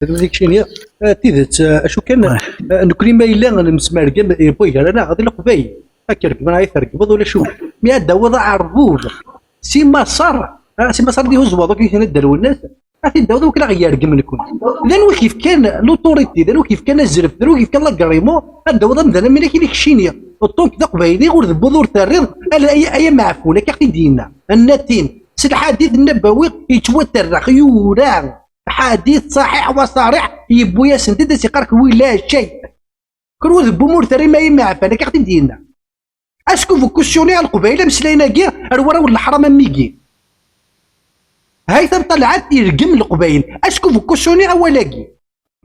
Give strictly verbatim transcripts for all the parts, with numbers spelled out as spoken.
Deg Kcini, eh, tidet, eh, acu kan, eh, nekkni ma yella nemsmergem, eh, yewwi gar-aneɣ, d Leqbayel. Ad k-regmeɣ, ad yi-tregmeḍ, ulac ur. Mi ad d-tawiḍ aɛerbub, si Maṣer, ah, si Maṣer ad ihuzz waḍu, k-, k-, ad d-alwen nas, ad t-id-tawiḍ, wakken ad aɣ-yergem nekkni. D anwa i k-yefkan l'autorité, d anwa i k-yefkan azref, d anwa i k-yefkan l'agrément, ad d-tawiḍ amdan am widak i Kcini. Donc d aqbayli, ur tewwiḍ ur terriḍ, ala ay, ay ameɛfun, akka i ɣ-t-id-yenna. Annatin, s lḥadit n Nabawi, yettwaterrex, yura. Ḥadit ṣaḥiḥ wa ṣariḥ, yewwi-yasen-t-id, as-iqqar-k wi la cay. Kenwi d bumur terrim ay imeɛfan, akka i ɣ-t-id-yenna. Asku bu kusyuni a Leqbayel ameslayen-agi ar warraw n leḥram am wigi. Haytham Talɛat irgem Leqbayel. Asku bu kusyuni awal-agi.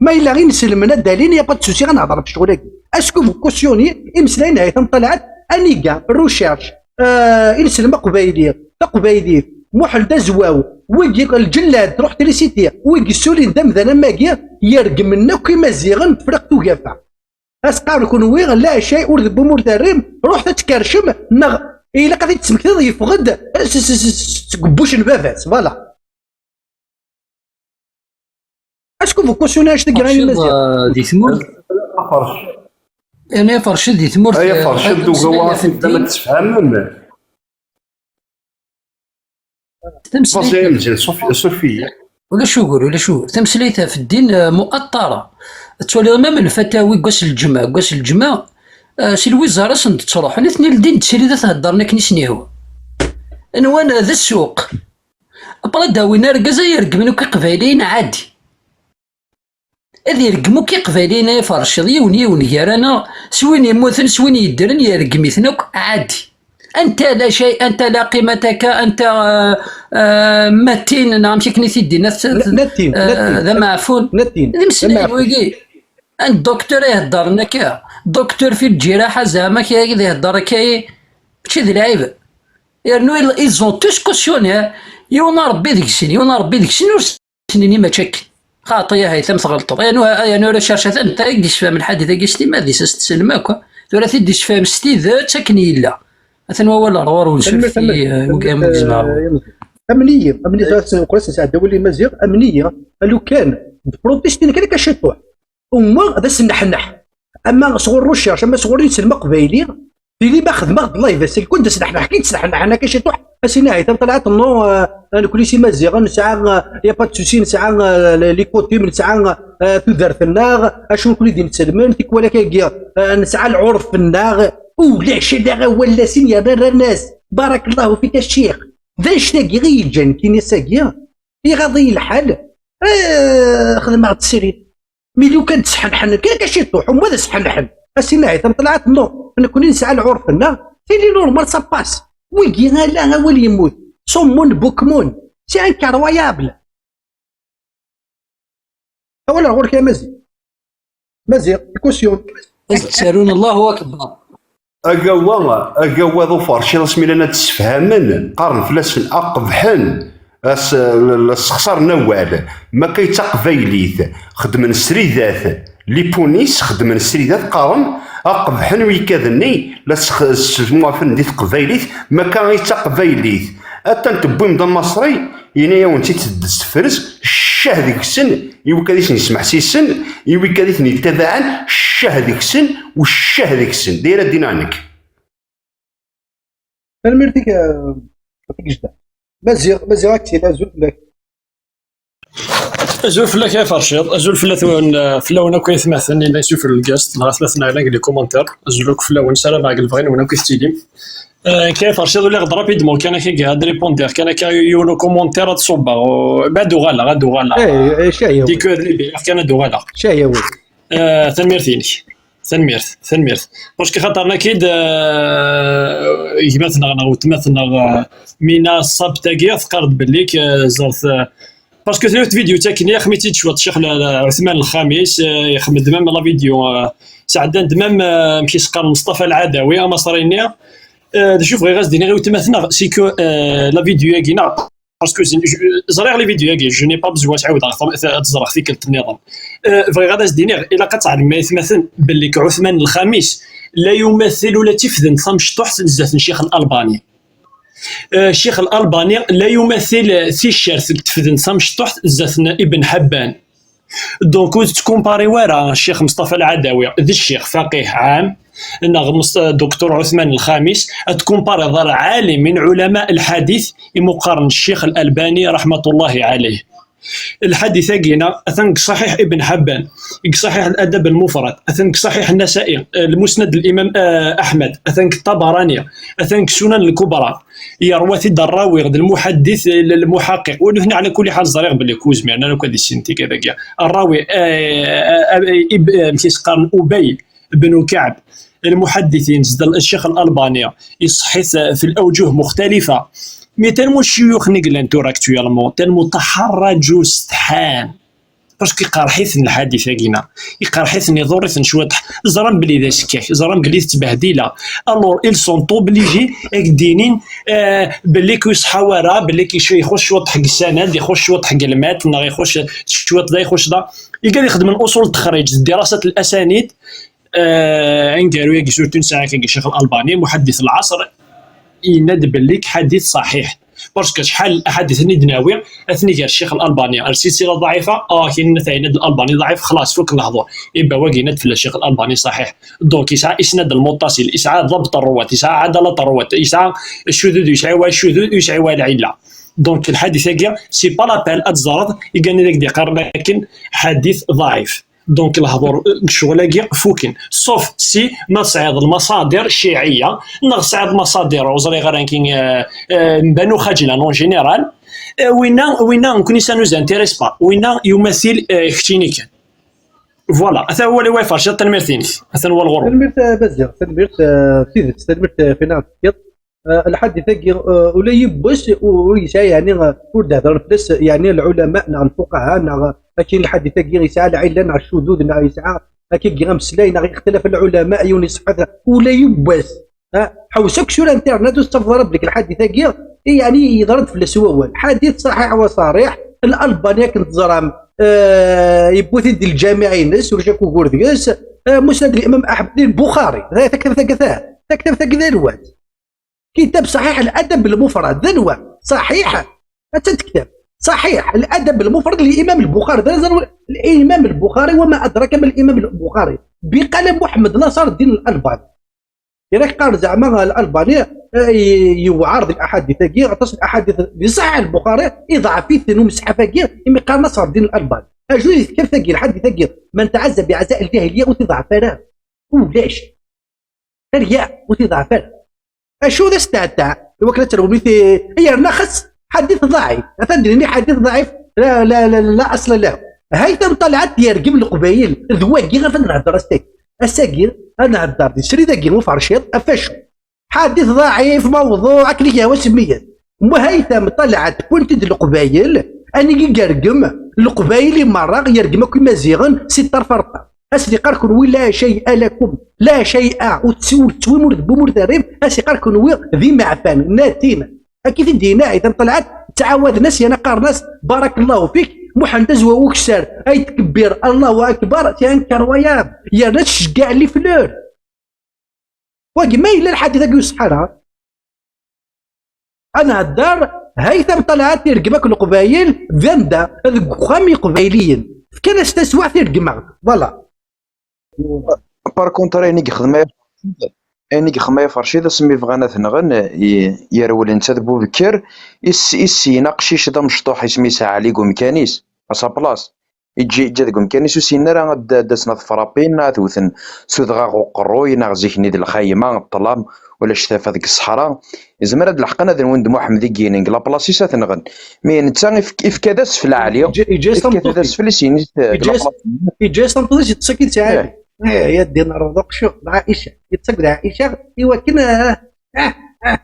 Ma yella inselmen ad d-alin, y a pas de souci, ad nehḍer ɣef ccɣel-agi. Asku bu kusyuni, imeslayen n Haytham Talɛat, aniga, recherche, euh, inselmen aqbayli, taqbaylit, Muḥend Azwaw, wigi, Lǧellad, truḥ trisiti, wigi ssulin d amdan am wagi, yergmen akk imaziɣen n Tefriqt Ugafa. As-qqaren kunwi, leɛcay ur d wwum ur terrim, ruḥet ad tkercem, neɣ ilaq ad t-id-tesmektiḍ, yeffeɣ-d s, s, s, s, seg ubbuc n baba-s, voilà. Est-ce que vous cautionnez acu tagi ay Farciḍ, imaziɣen? Euh, di tmurt. Aferc. Yerna aferciḍ di tmurt, ay euh, aferciḍ d ugawa ameslay ɣef ddin. Ad tessefhamem. Tameslayt. Ẓẓay amzil, surf-, surf-iyi. Ulac ugur, ulac ugur. Tameslayt ɣef ddin, euh, muaṭṭara. Tettwaliḍ même lfatawi deg wass n lǧemɛa, deg wass n lǧemɛa, euh, si lwizara sen-d-ttruḥen, atni ldin-d srid ad t-heddren akken i sen-ihwa. Nwan d ssuq. Après ad d-awin argaz ad yergmen akk iqbayliyen ɛadi. Ad yergem akk iqbayliyen ay aferciḍ, yiwen yiwen gar-aneɣ, s win yemmuten, s win yeddren, yergem-iten akk ɛadi. Anta la cay, anta la qimata ka, anta, euh, euh, matin, neɣ amek akken i t-id-yenna, t-, N-, natin, euh, natin. D ameɛfun. Natin. D imeslayen d ameɛfun. Wigi. Anda docteur iheddren akka? Docteur fi lǧiraḥa, zeɛma akka i d-ihedder akka, mačči d lɛib. Yernu ils, ils ont tous cautionné, yiwen a Rebbi deg-sen, yiwen a Rebbi deg-sen, ur s-, Ttnini mačči akken. Xaṭi, a Haytham, tɣelṭeḍ. Aya nu-, aya nu ara cercet anta i d-yessefhem lḥadit-agi s timmad-is, as-tsellem akk. Tura t-id-yessefhem s tidet akken yella. Atan wawal ar ɣur-wen, Tanemmirt, surfet-iyi, tanemmirt, eh, tanemmirt, am ugezmar. Eh, amni-yi, amni-yi, tura ur as-nesɛedda awal i Maziɣ, amni-yi, a lukan, d protestin kan akka ciṭuḥ. Umma d asenneḥneḥ. Ama sɣur recherche, ama sɣur inselmen aqbayli, tili ma xedmeɣ-d live ass-a, kul d asenneḥneḥ, kid sneḥneḥen akka ciṭuḥ, a s-iniɣ Haytham Talɛat, non, euh, nekkni s Imaziɣen, nesɛa, euh, y a pas de souci, nesɛa, euh, les coutumes, nesɛa, euh, tudert-nneɣ, acu nekkni d inselmen, tikwal akkagi, euh, nesɛa lɛurf-nneɣ, ulac ala awal-nsen yerna rran-as, barakallahu fik a ccix. D annect-agi i yi-yeǧǧan nekkini ass-agi, iɣaḍ-iyi lḥal, euh, xedmeɣ-d srid. Mi lukan d-sḥenḥen, kan akka ciṭuḥ, umma d sḥenḥen. A s-iniɣ Haytham Talɛat, non, nekkni nesɛa lɛurf-nneɣ, tili normal, ça passe. Wigi ala awal yemmut. Summun bukmun. C'est incroyable. Awal ar ɣur-k a Maziɣ. Maziɣ, question. Ad ttarun Allahu Akbar. Agawa, agawa d uferciḍ asmi llan ad d-ssefhamen, qqaren fell-asen aqebḥen, as-, l-, l-, ssexṣaren awal. Ma akka i d taqbaylit, xeddmen sridat, les ponis xeddmen sridat, qqaren aqebḥen wikad-nni, la ssex-, ssmuɛfen di teqbaylit, ma akka i d taqbaylit. Atan tewwim-d amaṣri, yenna-yawen-tt-id tefres, ccah deg-sen, i wikad i sen-yesmeḥsisen, i wikad i ten-yettabaɛen, ccah deg-sen, u ccah deg-sen. D ayen ara d-iniɣ nekk. Tanemmirt-ik, eh, a Tigejda. Maziɣ, Maziɣ Aktil, azul fell-ak. Azul fell-ak a Ferciḍ, azul fell-awen, eh, fell-awen akk aytmaten, yella yessufer lgast, dɣa tlaten ɛla deg les commentaires, azul akk fell-awen, ssarameɣ deg lebɣi-nwen akk i tettilim. Eh, kif Rcid, uliɣ-d rapidement kan akka, ad répondiɣ kan akka yiwen ukomontir ad ṣubbeɣ, u-, ad uɣaleɣ, ad uɣaleɣ. Eh, eh, cahya. Dès que ad libéreɣ kan ad uɣaleɣ. Cahya, oui. Eh, tanemmirt-inek. Tanemmirt, tanemmirt. Parce que xaṭer nekk-id, eh, gma-tneɣ neɣ weltma-tneɣ, eh, Mina Ṣṣabt-agi teqqar-d belli k-, eh, ẓert, eh, Parce que tella vidéo-agi, axmi tt-id cwiṭ Ccix L-, L-, Ɛutman Lxamis, euh, ixdem-d même la vidéo, euh, sɛeddan-d même, euh, amek i s-qqaren, Mustafa Lɛadawi, amaṣri-nni. Euh, d acu bɣiɣ ad s-d-iniɣ i weltma-tneɣ, c'est que, euh, la vidéo-agi, neɣ, parce que je, je, ẓriɣ la vidéo-agi, je n'ai pas besoin ad tt-ɛawdeɣ, ad tt-ẓreɣ tikkelt nniḍen. Euh, bɣiɣ ad as-d-iniɣ, ilaq ad tɛelmem ay atmaten belli Ɛutman Lxamis la yumathil ula d tifdent tamecṭuḥt zdat n Ccix Lalbani. Eh, Ccix Lalbani la yumathil, eh, ticcert n tefdent tamecṭuḥt zdat n Ibn Ḥebban. Donc, ur tettkumpariḍ ara Ccix Meṣṭafa Lɛadawi d ccix faqih ɛam, neɣ Meṣ-, Docteur Ɛuthman Lxamis, ad tkumpariḍ ara عالم من علماء الحديث imuqaren Ccix Lalbani رحمة الله عليه. Lḥadit-agi-na atan deg Ṣaḥiḥ Ibn Ḥebban, deg Ṣaḥiḥ Ladab Lmufrad, atan deg Ṣaḥiḥ Nnasa'i, Lmusnad Limam, eh, Aḥmed, atan deg Ṭabarani, atan deg Sunan Lkubra. Yerwa-t-id rrawi d lmuḥaddit, l-, lmuḥaqiq. Wa nutni ɛla kulli ḥal ẓriɣ belli ur zmiren ara akk ad issinen tigad-agi. Rrawi, eh, eh, eh, ib-, eh, amek i s-qqaren, Ubay ben Kaɛb, lmuḥaddit-ines d Ccix Lalbani, iṣeḥḥ-it fi lawjuh muxtalifa. Mais tellement ccuyux-nni i yellan tura actuellement, tellement tḥerraǧu setḥan. Parce que iqerḥ-iten lḥadit-agi-na, iqerḥ-iten, iḍurr-iten cwiṭ. Ẓran belli d asekkak, ẓran belli tettbehdila. Alors, ils sont obligés ad k-d-inin, eh, belli ur iṣeḥḥa wara, belli ixuṣ cwiṭ ḥeg ssanad, ixuṣ cwiṭ ḥeg lmat, neɣ ixuṣ cwiṭ da, ixuṣ da. Igad ixedmen uṣul n texriǧ, d dirasat n lasanid, eh, aneggaru-agi surtout nesɛa-k-agi Ccix Lalbani, muḥaddit lɛaṣr, yenna-d belli lḥadit ṣaḥiḥ. Parce que acḥal n laḥadit-nni d-nawi, atni gar Ccix Lalbani ar silsila ḍɛifa, ah, akken yenna-d Lalbani ḍɛif, xlaṣ, fukken lehdur. Iba wagi yenna-d fell-as Ccix Lalbani ṣaḥiḥ. Donc, yesɛa isnad lmuttasil, yesɛa ḍabt rruwat, yesɛa ɛadalat rruwat, yesɛa ccudud, yesɛa wa ccudud, yesɛa wa lɛilla. Donc, lḥadit-agi, c'est pas la peine ad teẓreḍ, i gan ad ak-d-iqqaren akken ḥadit ḍɛif. Donc, lehdur, eh, deg ccɣel-agi fuken. Sauf si ma tesɛiḍ lmaṣadir cciɛiyya, neɣ tesɛiḍ lmaṣadir, ur ẓriɣ ara, nekki, eh, eh, n Banu Xaǧlan en général, eh, winna, winna, nekkni ça nous intéresse pas. Winna yumatil, eh, keččini kan. Voilà, ata wawal-iw ay Ferciḍ, tanemmirt-inek. Atan wal ɣur-wen. Tanemmirt, eh, Maziɣ, tanemmirt, eh, tidet, tanemmirt, eh, fina tefkiḍ. Eh, lḥadit-agi, eh, ula yiwwas ur, ur yesɛi, yeɛni, eh, ur d-hedren fell-as, yeɛni, lɛulama neɣ lfuqaha, neɣ akin lḥadit-agi yesɛa lɛilla neɣ ccudud neɣ yesɛa akkagi ameslay neɣ ixtilaf lɛulama, yiwen iṣeḥḥa, ula yiwwas. Ha, ḥewwes akk sur internet ur tettafeḍ ara belli lḥadit-agi, i, yeɛni, yeḍra-d fell-as wawal. Ḥadit ṣaḥiḥ wa ṣariḥ, Lalbani akken teẓram, eh, yewwi-t-id di lǧamiɛ-ines, ulac akk ugur deg-s, eh, Musnad Limam Aḥmed, Lbuxari, d taktabt-agi, taktabt-agi d anwa-tt? Kitab Ṣaḥiḥ Ladab Lmufrad, d anwa? Ṣaḥiḥ, attan tektab. Ṣaḥiḥ Ladab Lmufrad Limam Lbuxari, d anwa? Limam Lbuxari, wa ma adraka ma Limam Lbuxari, biqalam Muḥemmed Naṣer Ddin Lalbani. Ira qqar zeɛma Lalbani, eh, y-, yewɛer di laḥadit-agi, aṭas n laḥadit di Ṣaḥiḥ Lbuxari, iḍɛef-iten umesḥaf-agi, imi qqar Naṣer Ddin Lalbani. Acu di tekkabt-agi, lḥadit-agi, man tɛazza biɛza lǧahiliya ur t-iḍɛef ara. Ulac. Terya, ur t-iḍɛef ara. Acu d asteɛtaɛ? Iwakken ad terwem i ti-, yerna xas ḥadit ḍɛif. Atan d-nini ḥadit ḍɛif, la, la, la, la asla lahu. Haytham Ṭalɛat yergem Leqbayel, d wagi ɣef ad nhedder ass-agi. Ass-agi, ad nhedder di srid-agi uferciḍ, ɣef acu? Ḥadit ḍɛif, mawḍuɛ, akken i yehwa semmi-t. Mu Haytham Ṭalɛat, wwin-t-id Leqbayel, anigi yergem Leqbayel i merra, yergem akk Imaziɣen, si ṭṭerf ar ṭṭerf. Ad sen-iqqar kunwi la shay'a lakum, la shay'a, ur tettwi-, ur tettwim, ur tewwim, ur terrim, ad sen-iqqar kunwi d imeɛfan, natin. Akka i t-id-yenna Haytham Ṭalɛat, ttɛawaden-as, yerna qqaren-as, barakallahu fik, Muḥend Azwaw Ukessar, ay tkebbiṛ, Allahu akbar, c'est incroyable, yerna tceggeɛ les fleurs. Wagi ma yella lḥadit-agi ur iṣeḥḥa ara. Ad nhedder, Haytham Ṭalɛat irgem akk Leqbayel, d anda? Deg uxxam Iqbayliyen. Fkan-as taswaɛt irgem-aɣ-d. Voilà. Par contre, ayen i yexdem ay, ayen i yexdem ay Fercid, asmi bɣan ad t-nɣen, i-, yerwel netta d Bubekker, is-, issin aqcic d amecṭuḥ, isem-is Ɛli deg umkan-is, à sa place. Iǧǧa, iǧǧa deg umkan-is, ur syin ara ad d-, ad d-asen ad frapin, ad t-wten s udɣaɣ uqerruy, neɣ zik-nni d lxayma, ṭṭlam, ulac tafat deg ṣṣeḥra. Izmer ad d-leḥqen ad nwen d Muḥemmed i yinin, deg laplaṣ-is ad t-nɣen. Mi netta ifk-, ifka d asfel Ɛli, iǧǧa, iǧǧa-yas ifka d tameṭṭut-is. Asfel i s-yini, deg iǧǧa-yas, laplaṣ. Iǧǧa-s tameṭṭut-is, yeṭṭes-akked Sɛid. Eh. Eh, ya ddin, rreḍ uqcic, d Ɛica. Yeṭṭes akked Ɛica, i wakken, ah, ah, ah,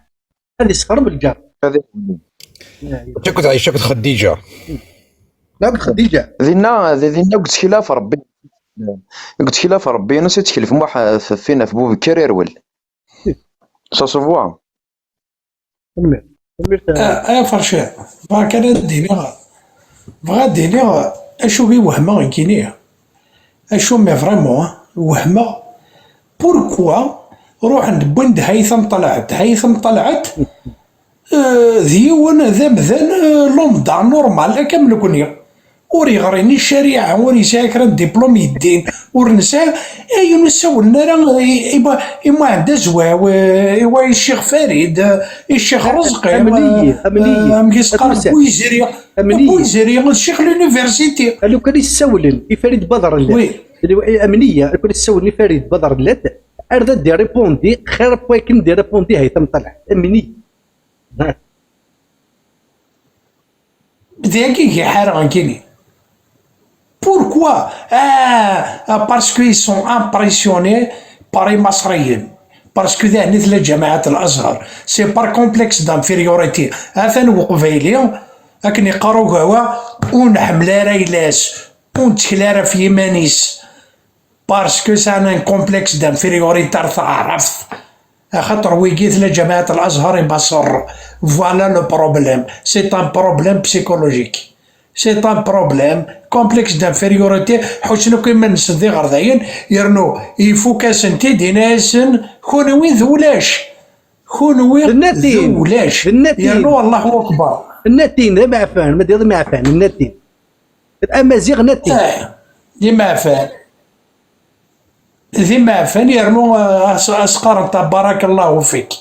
ad isexreb lǧar. Ad iqbel. Eh, ya. Akked Ɛica, akked Xeddiǧa. La, akked Xeddiǧa. Dinna, di-, dinna deg useklaf Rebbi. Deg useklaf Rebbi, inu s yettkel f Muḥ-, f, fin, f Bubekker irwel. Ça se voit. Tanemmirt. Tanemmirt, ah, ah, Fercid, bɣiɣ kan ad d-iniɣ, bɣiɣ ad d-iniɣ acu i wehmeɣ nekkini. Acu, mais vraiment, wehmeɣ. Pourquoi ruḥen-d wwin-d Haytham Ṭalɛat? Haytham Ṭalɛat, euh, d yiwen d amdan, euh, lambda, normal, akka am nekni. ur yeɣri ni ccariɛa, ur yesɛi kra n diplum yeddin, ur nesɛi, ayen ur ssawlen ara i, i, i Muḥend Azwaw, eh, i wa, i Ccix Farid, eh, i Ccix Rezqi, amniyyi, eh, amniyyi. Eh, amek i s-qqaren, Buyzri, Buyzri, Ccix l'université. Lukan i ssawlen i Farid Badrellal. Oui. Amniyya, lukan i ssawlen i Farid Badrellal, ar d ad d-iripundi, xir n wakken d-iripundi Haytham Talhat. Amniyyi. D yagi i ḥareɣ nekkini. Pourquoi? Ah, ah, parce qu'ils sont impressionnés par Imaṣriyen. Parce que dayen i tella Ǧamiɛat Al-Azhar. C'est par complexe d'infériorité. Atan Uqbayli, akken yeqqar ugawa, ur nḥemmel ara ayla-s, ur nettkel ara ɣef yiman-is. Parce que sɛan un complexe d'infériorité ar taɛrabt. Axaṭer wigi tella Ǧamiɛat Al-Azhar i Maṣer. Voilà le problème. C'est un problème psychologique. C'est un problème. Complexe d'infériorité. Ḥussen akk iman-nsen d iɣerdayen. Yernu ifuk-asen-t-id, yenna-yasen, kunwi d ulac. Kunwi d ulac. Yernu Allahu Akbar. Nnatin, d imeɛfan, ma d imeɛfan, nnatin. Amaziɣ nati. Eh, d imeɛfan. D imeɛfan yernu, eh, as, as qqaren-t barakallahu fik.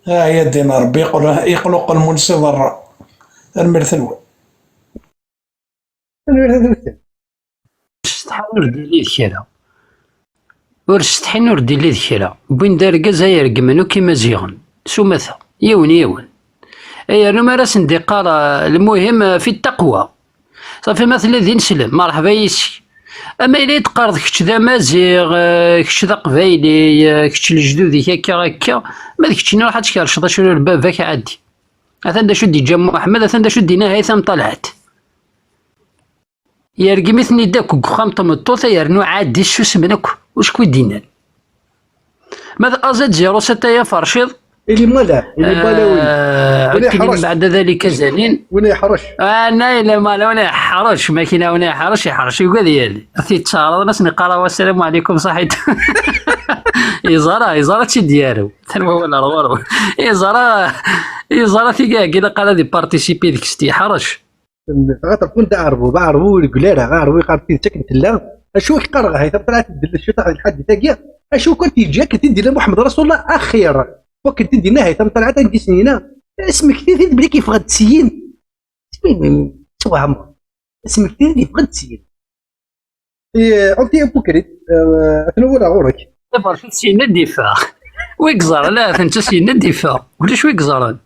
Ah, ya ddin Rebbi, yeqlu-, yeqluqel munsi ḍerra. Tanemmirt-nwen. Tanemmirt-nwen. Ur ssetḥan ur d-illi d kra. Ur ssetḥin ur d-illi d kra. Wwin-d argaz ay regmen akk imaziɣen. S umata. Yiwen, yiwen. Ay yernu mi ara sen-d-iqqar, ah, lmuhim, ah, fi ttaqwa. Safi ma telliḍ d ineslem, merḥba yis-k. Ama yella i d-teqqareḍ kečč d amaziɣ, eh, kečč d aqbayli, eh, kečč lejdud-ik akka, akka, ma d keččini ruḥ ad tkerrceḍ acrur n baba-k ɛaddi. Atan d acu d-yeǧǧa Muḥemmed, atan d acu d-yenna Haytham Talhat. Yergem-iten-id akk deg uxxam n tmeṭṭut, ay yernu ɛaddi ssusmen akk. Ur cku i d-yennan. Ma d A Z zéro sept ay aferciḍ. Ili mala, ili mala win. Eh, win yeḥrec. Bɛda dalika zanin. Win yeḥrec. Ah, na, ili mala, win yeḥrec. Makina win yeḥrec, yeḥrec, yugad yali. Ad t-yettaɛraḍ, ad as-neqqar, "Wa, ssalamu ɛlikum, ṣaḥit." Yeẓra, yeẓra ad tt-id-yarew. Tanwa wala ɣur-ɣur. Yeẓra, yeẓra tigagi, ilaq ara ad iparticipi deg-s, yeḥrec. Xaṭer kun d aɛerbu, d aɛerbu ur ireggel ara, aɛerbu yeqqar tidet akken tella. Acu i k-qqareɣ, Haytham Talhat, tbeddel cwiṭ lḥadit-agi? Acu kan t-yeǧǧa akken t-id-yenna Muḥemmed Rasulullah axir? Wakken t-id-yenna Haytham Talhat, akken d-isnina. Smekti-t-id belli k-yeffeɣ-d syin. Twehmeḍ. Smekti-t-id yeffeɣ-d syin. Eh, anti hypocrite, eh, atan wala ɣur-k. Taferciḍ syin ad d-iffeɣ. Wi yeẓran, la, atan syin ad d-iffeɣ. Ulac wi yeẓran.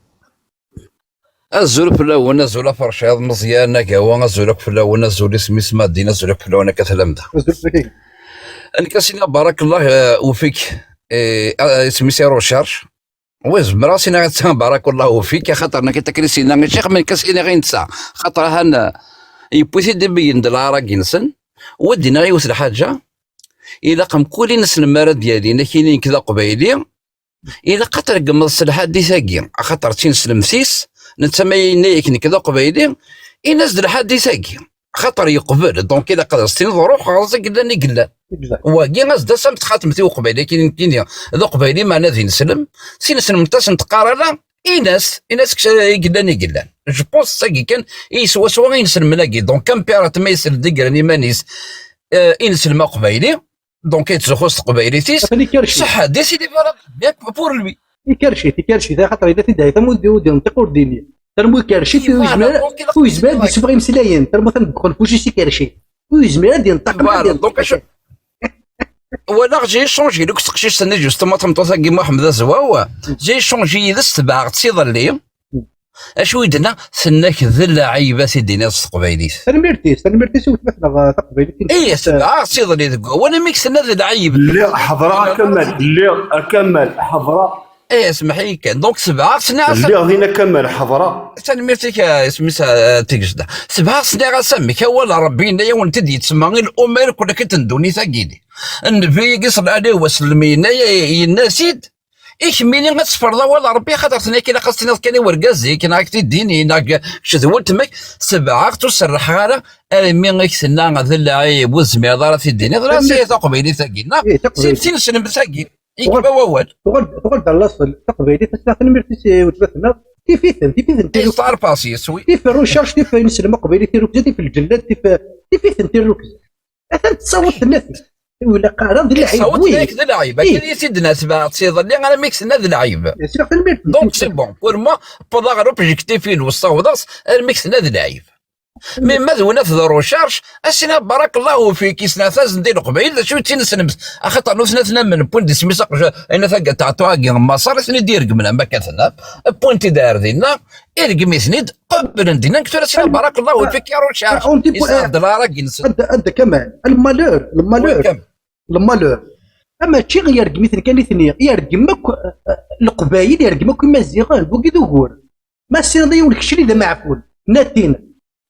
Azul fell-awen, azul a Ferciḍ, Meẓyan, Agawa, azul akk fell-awen, azul isem-is Madin, azul akk fell-awen akka tellam da. Azul fell-ak. Nekk a s-iniɣ barakallah, eh, ufik, eh, ah, isem-is i recherche. Wa zemreɣ a s-iniɣ atta barakallah ufik, axaṭer nekk akken i s-yenna i ccix, ma nekk a s-iniɣ i netta. Xaṭer ahan, eh, yewwi-t-id ibeyyen-d leɛrag-nsen. Wa d-iniɣ yiwet lḥaǧa, ilaq mkul ineslem ara d-yalin, akini nekk d aqbayli, ilaq ad tregmeḍ s lḥadit-agi, axaṭer d tineslemt-is, netta ma yenna-yak nekk d aqbayli, in-as-d lḥadit-agi, axaṭer yeqbel, donc ilaq ad as-tiniḍ ruḥ ɣer ẓig llan i yellan. Exact. Wagi as-d-as am txatemt i uqbayli, akin nekkini d aqbayli, meɛna d ineslem, tineslemt-as n teqqar ala, in-as, in-as kečč i yellan i yellan. Je pense sagi kan i swaswa ineslmen-agi, donc ampirate ma isel-d i yellan iman-is, eh, ineslem aqbayli, donc yettzuxxu s teqbaylit-is. Atan ikerrec-it. Ṣaḥa, décidément, bien pour lui. Ikerrec-it, ikerrec-it, axaṭer yella tid-, tamuddi ur d-yenṭiq ur d-yelli. Termu ikerrec-it, ur yezmir, ur yezmir ad d-yessufeɣ imeslayen, termu atan deg uxenfuc-is ikerrec-it. Ur yezmir ad d-yenṭiq, ad d-yenṭiq. Walaɣ j'ai échangé deg teqcict-nni, justement, tameṭṭut-agi Muḥemmed Azwaw, j'ai échangé yid-s, tebɛeɣ-tt iḍelli. Acu i d-tenna? Tenna-k d lɛib ad t-id-tiniḍ s teqbaylit. Tanemmirt-is, tanemmirt-is i wetma-tneɣ taqbaylit. Ih, tebɛeɣ-tt iḍelli deg wawal, amek tenna d lɛib. Lliɣ ḥeḍreɣ a Kamal, lliɣ a Kamal ḥeḍreɣ. Ih, semmeḥ-iyi kan. Donc, tebɛeɣ-tt, nniɣ-as. Lliɣ din a Kamal, ḥeḍreɣ. Tanemmirt-ik, a, isem-is, a, Tigejda. Tebɛeɣ-tt, nniɣ-as amek awal n Ṛebbi yenna-yawen-t-id yettsemma i lumma irkelli n ddunit-agi. Nnbi-agi, ṣella ɛlihi wa sellem, yenna-, yenna-as-id, i kemmini ad teffreḍ awal n Ṛebbi, xaṭer tenna-k ilaq ad s-tiniḍ kan i wergaz-ik, neɣ ak-t-id-ini, neɣ kečč d weltma-k, tebɛeɣ-tt, ur serrḥeɣ ara, armi i k-tenna d lɛib, ur tezmireḍ ara ad t-id-tiniḍ, la, si taqbaylit-agi, neɣ? Ih, taqbaylit. Si tineslemt-agi, yekfa wawal. Tuɣal, tuɣal-d ɣer laṣel, taqbaylit, ass-a tanemmirt-is i weltma-tneɣ, Tif-iten, tif-iten tirrukza. Yesɛa lpasi, tif recherche, tif ineslem aqbayli tirrukza, tif lǧellad, tif, tif-iten tirrukza. Atan tessaweḍ tenna-t. Ur ilaq ara d lɛib. Tessaweḍ tenna-k d lɛib. Akken i t-id-netbeɛ iḍelli armi k-tenna d lɛib. Donc c'est bon. Pour moi, wwḍeɣ ɣer objectif-inu, ssawḍeɣ-t armi k-tenna d lɛib. Mi ma d win at de recherche, a sina barakallahu fik, isnatazen di leqbayel, d acu i d tineslemt, axaṭer nutni ad ten-amnen, wwin-d isem-is aqj-, ayen taggaṭaṭu-agi n Maṣer, i ten-id-iregmen am akka tennam, wwin-t-id ar dinna, iregm-iten-id, qeblen dinna, nekk tura sina barakallahu fik ya recherche, isɛedda lɛarag-nsen. Anda, anda Kamal, le malheur, le malheur, le malheur. Ama čči, yergem-iten kan nitni, yergem akk, eh, eh, leqbayel, yergem akk imaziɣen, wagi d ugur. Ma tessineḍ yiwen keččini d ameɛfun, natin.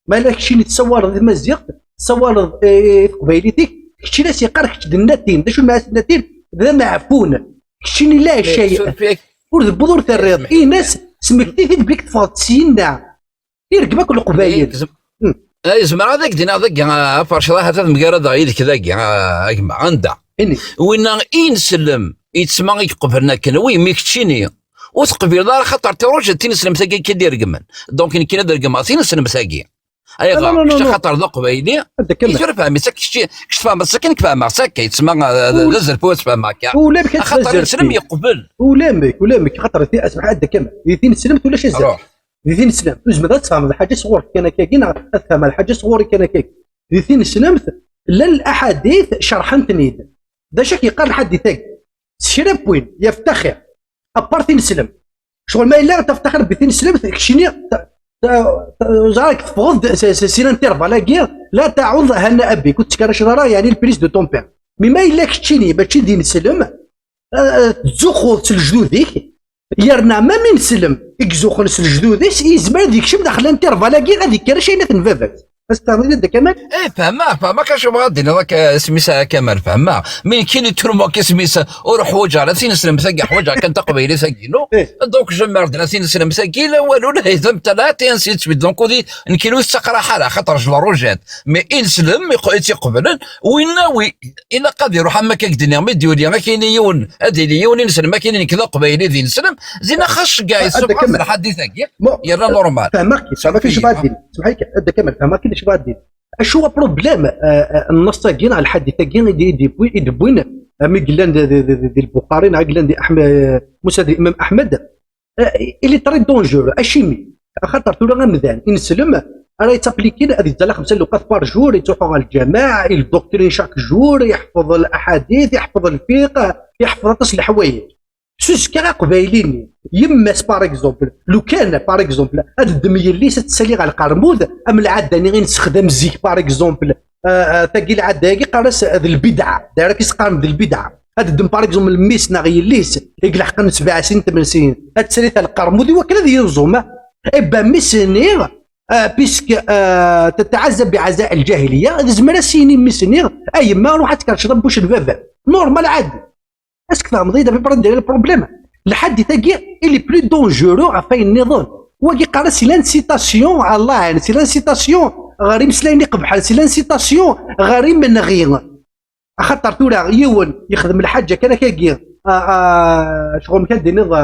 Ma la keččini tessawaleḍ i tmaziɣt, tessawaleḍ, eh, i teqbaylit-ik, keččini as-yeqqar kečč d natin. D acu lmeɛna natin? D ameɛfun. Keččini la cay. Ur tebbuḍ ur terriḍ. Ines, smekti-t-id belli teffɣeḍ syenna. Irgem akk leqbayel. Ay, zemreɣ ad ak-d-iniɣ dagi, a Fercḍa, ahat ad mgaradeɣ yid-k dagi, a gma, anda? Ini. Winna ineslem, yettma i iqeblen akken, wi, mi keččini ur teqbileḍ ara, xaṭer tiruǧa d tineslemt-agi akka d-iregmen. Donc, nekkini ad regmeɣ tineslemt-agi. Ayɣer? Kečč axaṭer d aqbayli, i tura fehmi-tt akka, kečč, kečč tfehmeḍ-tt akka, nekk fehmeɣ-tt akka, yettma, a, d azref-iw ad fehmeɣ akka. Axaṭer ineslem yeqbel. Ulamek, ulamek, xaṭer, asmeḥ, ad d-akam, di tineslemt ulac azref. Di tineslemt, ur tezmireḍ ad tfehmeḍ lḥaǧa sɣur-k kan akkagi, neɣ ad tfehmeḍ lḥaǧa sɣur-k kan akkagi. Di tineslemt, llan laḥadit cerḥen-ten-id. D acu ak-yeqqar lḥadit-agi? S kra n win, yeftaxir. Apart tineslemt. Ccɣel ma yella teftaxir bi tineslemt, keččini, ta-, ta-, ta-, ẓer-ak teffɣeḍ-d s, s, si l'intervalle-agi, la taɛuḍ Hanna Abik, ur tettkerriceḍ ara, yeɛni, le prise de ton père. Mi ma yella keččini, mačči d ineslem, eh, tettzuxxuḍ s lejdud-ik, yerna ma min slem i izuxxen s lejdud-is, yezmer ad yekcem daxel intervalle-agi ad ikerrec ayen n baba-s. Ad s-tfehmeḍ yid-k, Kamal? Eh, fehmeɣ, fehmeɣ, acu bɣa ad d-tiniḍ akka, isem-is, a Kamal, fehmeɣ. Mi nekkini tturmeɣ-k isem-is, ur ḥwaǧeɣ ara tineslemt-agi, ḥwaǧeɣ kan taqbaylit-agi-inu. Donc, je merde la tineslemt-agi, la walu, la heydem, la et ainsi de suite. Donc, udi, nekkini ur tettaqraḥ ara, xaṭer je la rejette. Mais ineslem, iq-, i tt-iqeblen, winna wi, ilaq ad iruḥ am akka k-d-nniɣ, mi d-yuli, ad k-yini yiwen, ad yili yiwen ineslem, ad k-yini nekk d aqbayli d ineslem, dinna xas ceggeɛ, yessufeɣ-as lḥadit-agi, yerna normal. Fehmeɣ-k, fehmeɣ-k acu bɣa ad d-iniɣ. Semḥ-ik, a Dda Kamal, fehmeɣ-k acu bɣa ad d-iniɣ. Acu problème, euh, euh, n nneṣ-agi neɣ lḥadit-agi i d-, i d-yewwi-, i d-wwin, euh, mi yellan di, di, di, di Lbuxari, neɣ i yellan di Aḥmed, euh, Musa d Imam Aḥmed, euh, il est très dangereux. Acimi? Axaṭer tura amdan, ineslem, ara yettaplikin ad yettẓalla xemsa lewqat par jour, yettruḥu ɣer lǧameɛ, il doctrine chaque jour, yeḥfeḍ laḥadit, yeḥfeḍ lfiqh, yeḥfeḍ aṭas n leḥwayeǧ. S uzekka aqbayli-nni, yemma-s, par exemple, lukan, par exemple, ad ddem yelli-s ad tessali ɣer lqermud, am lɛadda-nni i nessexdam zik, par exemple, euh, euh, tagi lɛadda-agi qqaren-as d lbidɛa, d ara k-isqaren d lbidɛa. Ad ddem, par exemple, mmi-s neɣ yelli-s i ileḥqen sebɛa snin, tmen snin, ad tessali ta lqermud i wakken ad yeẓum. Eh ben, mmi-s-nni, euh, puisque, euh, تتعزى بعزاء الجاهلية, ad izmer ad s-yini mmi-s-nni, a yemma, ruḥ ad tkerrceḍ abbuc n baba. Normal, ɛadi. Est-ce que tfehmeḍ-iyi-d à peu près anda yella le problème? Lḥadit-agi, il est plus dangereux ɣef wayen nniḍen. Wagi qqaren-as c'est l'incitation à la haine, c'est l'incitation ɣer imeslayen iqebḥen, c'est l'incitation ɣer imenɣi. Axaṭer tura yiwen yexdem lḥaǧa kan akkagi, a, a, ccɣel amek ad d-tiniḍ, a,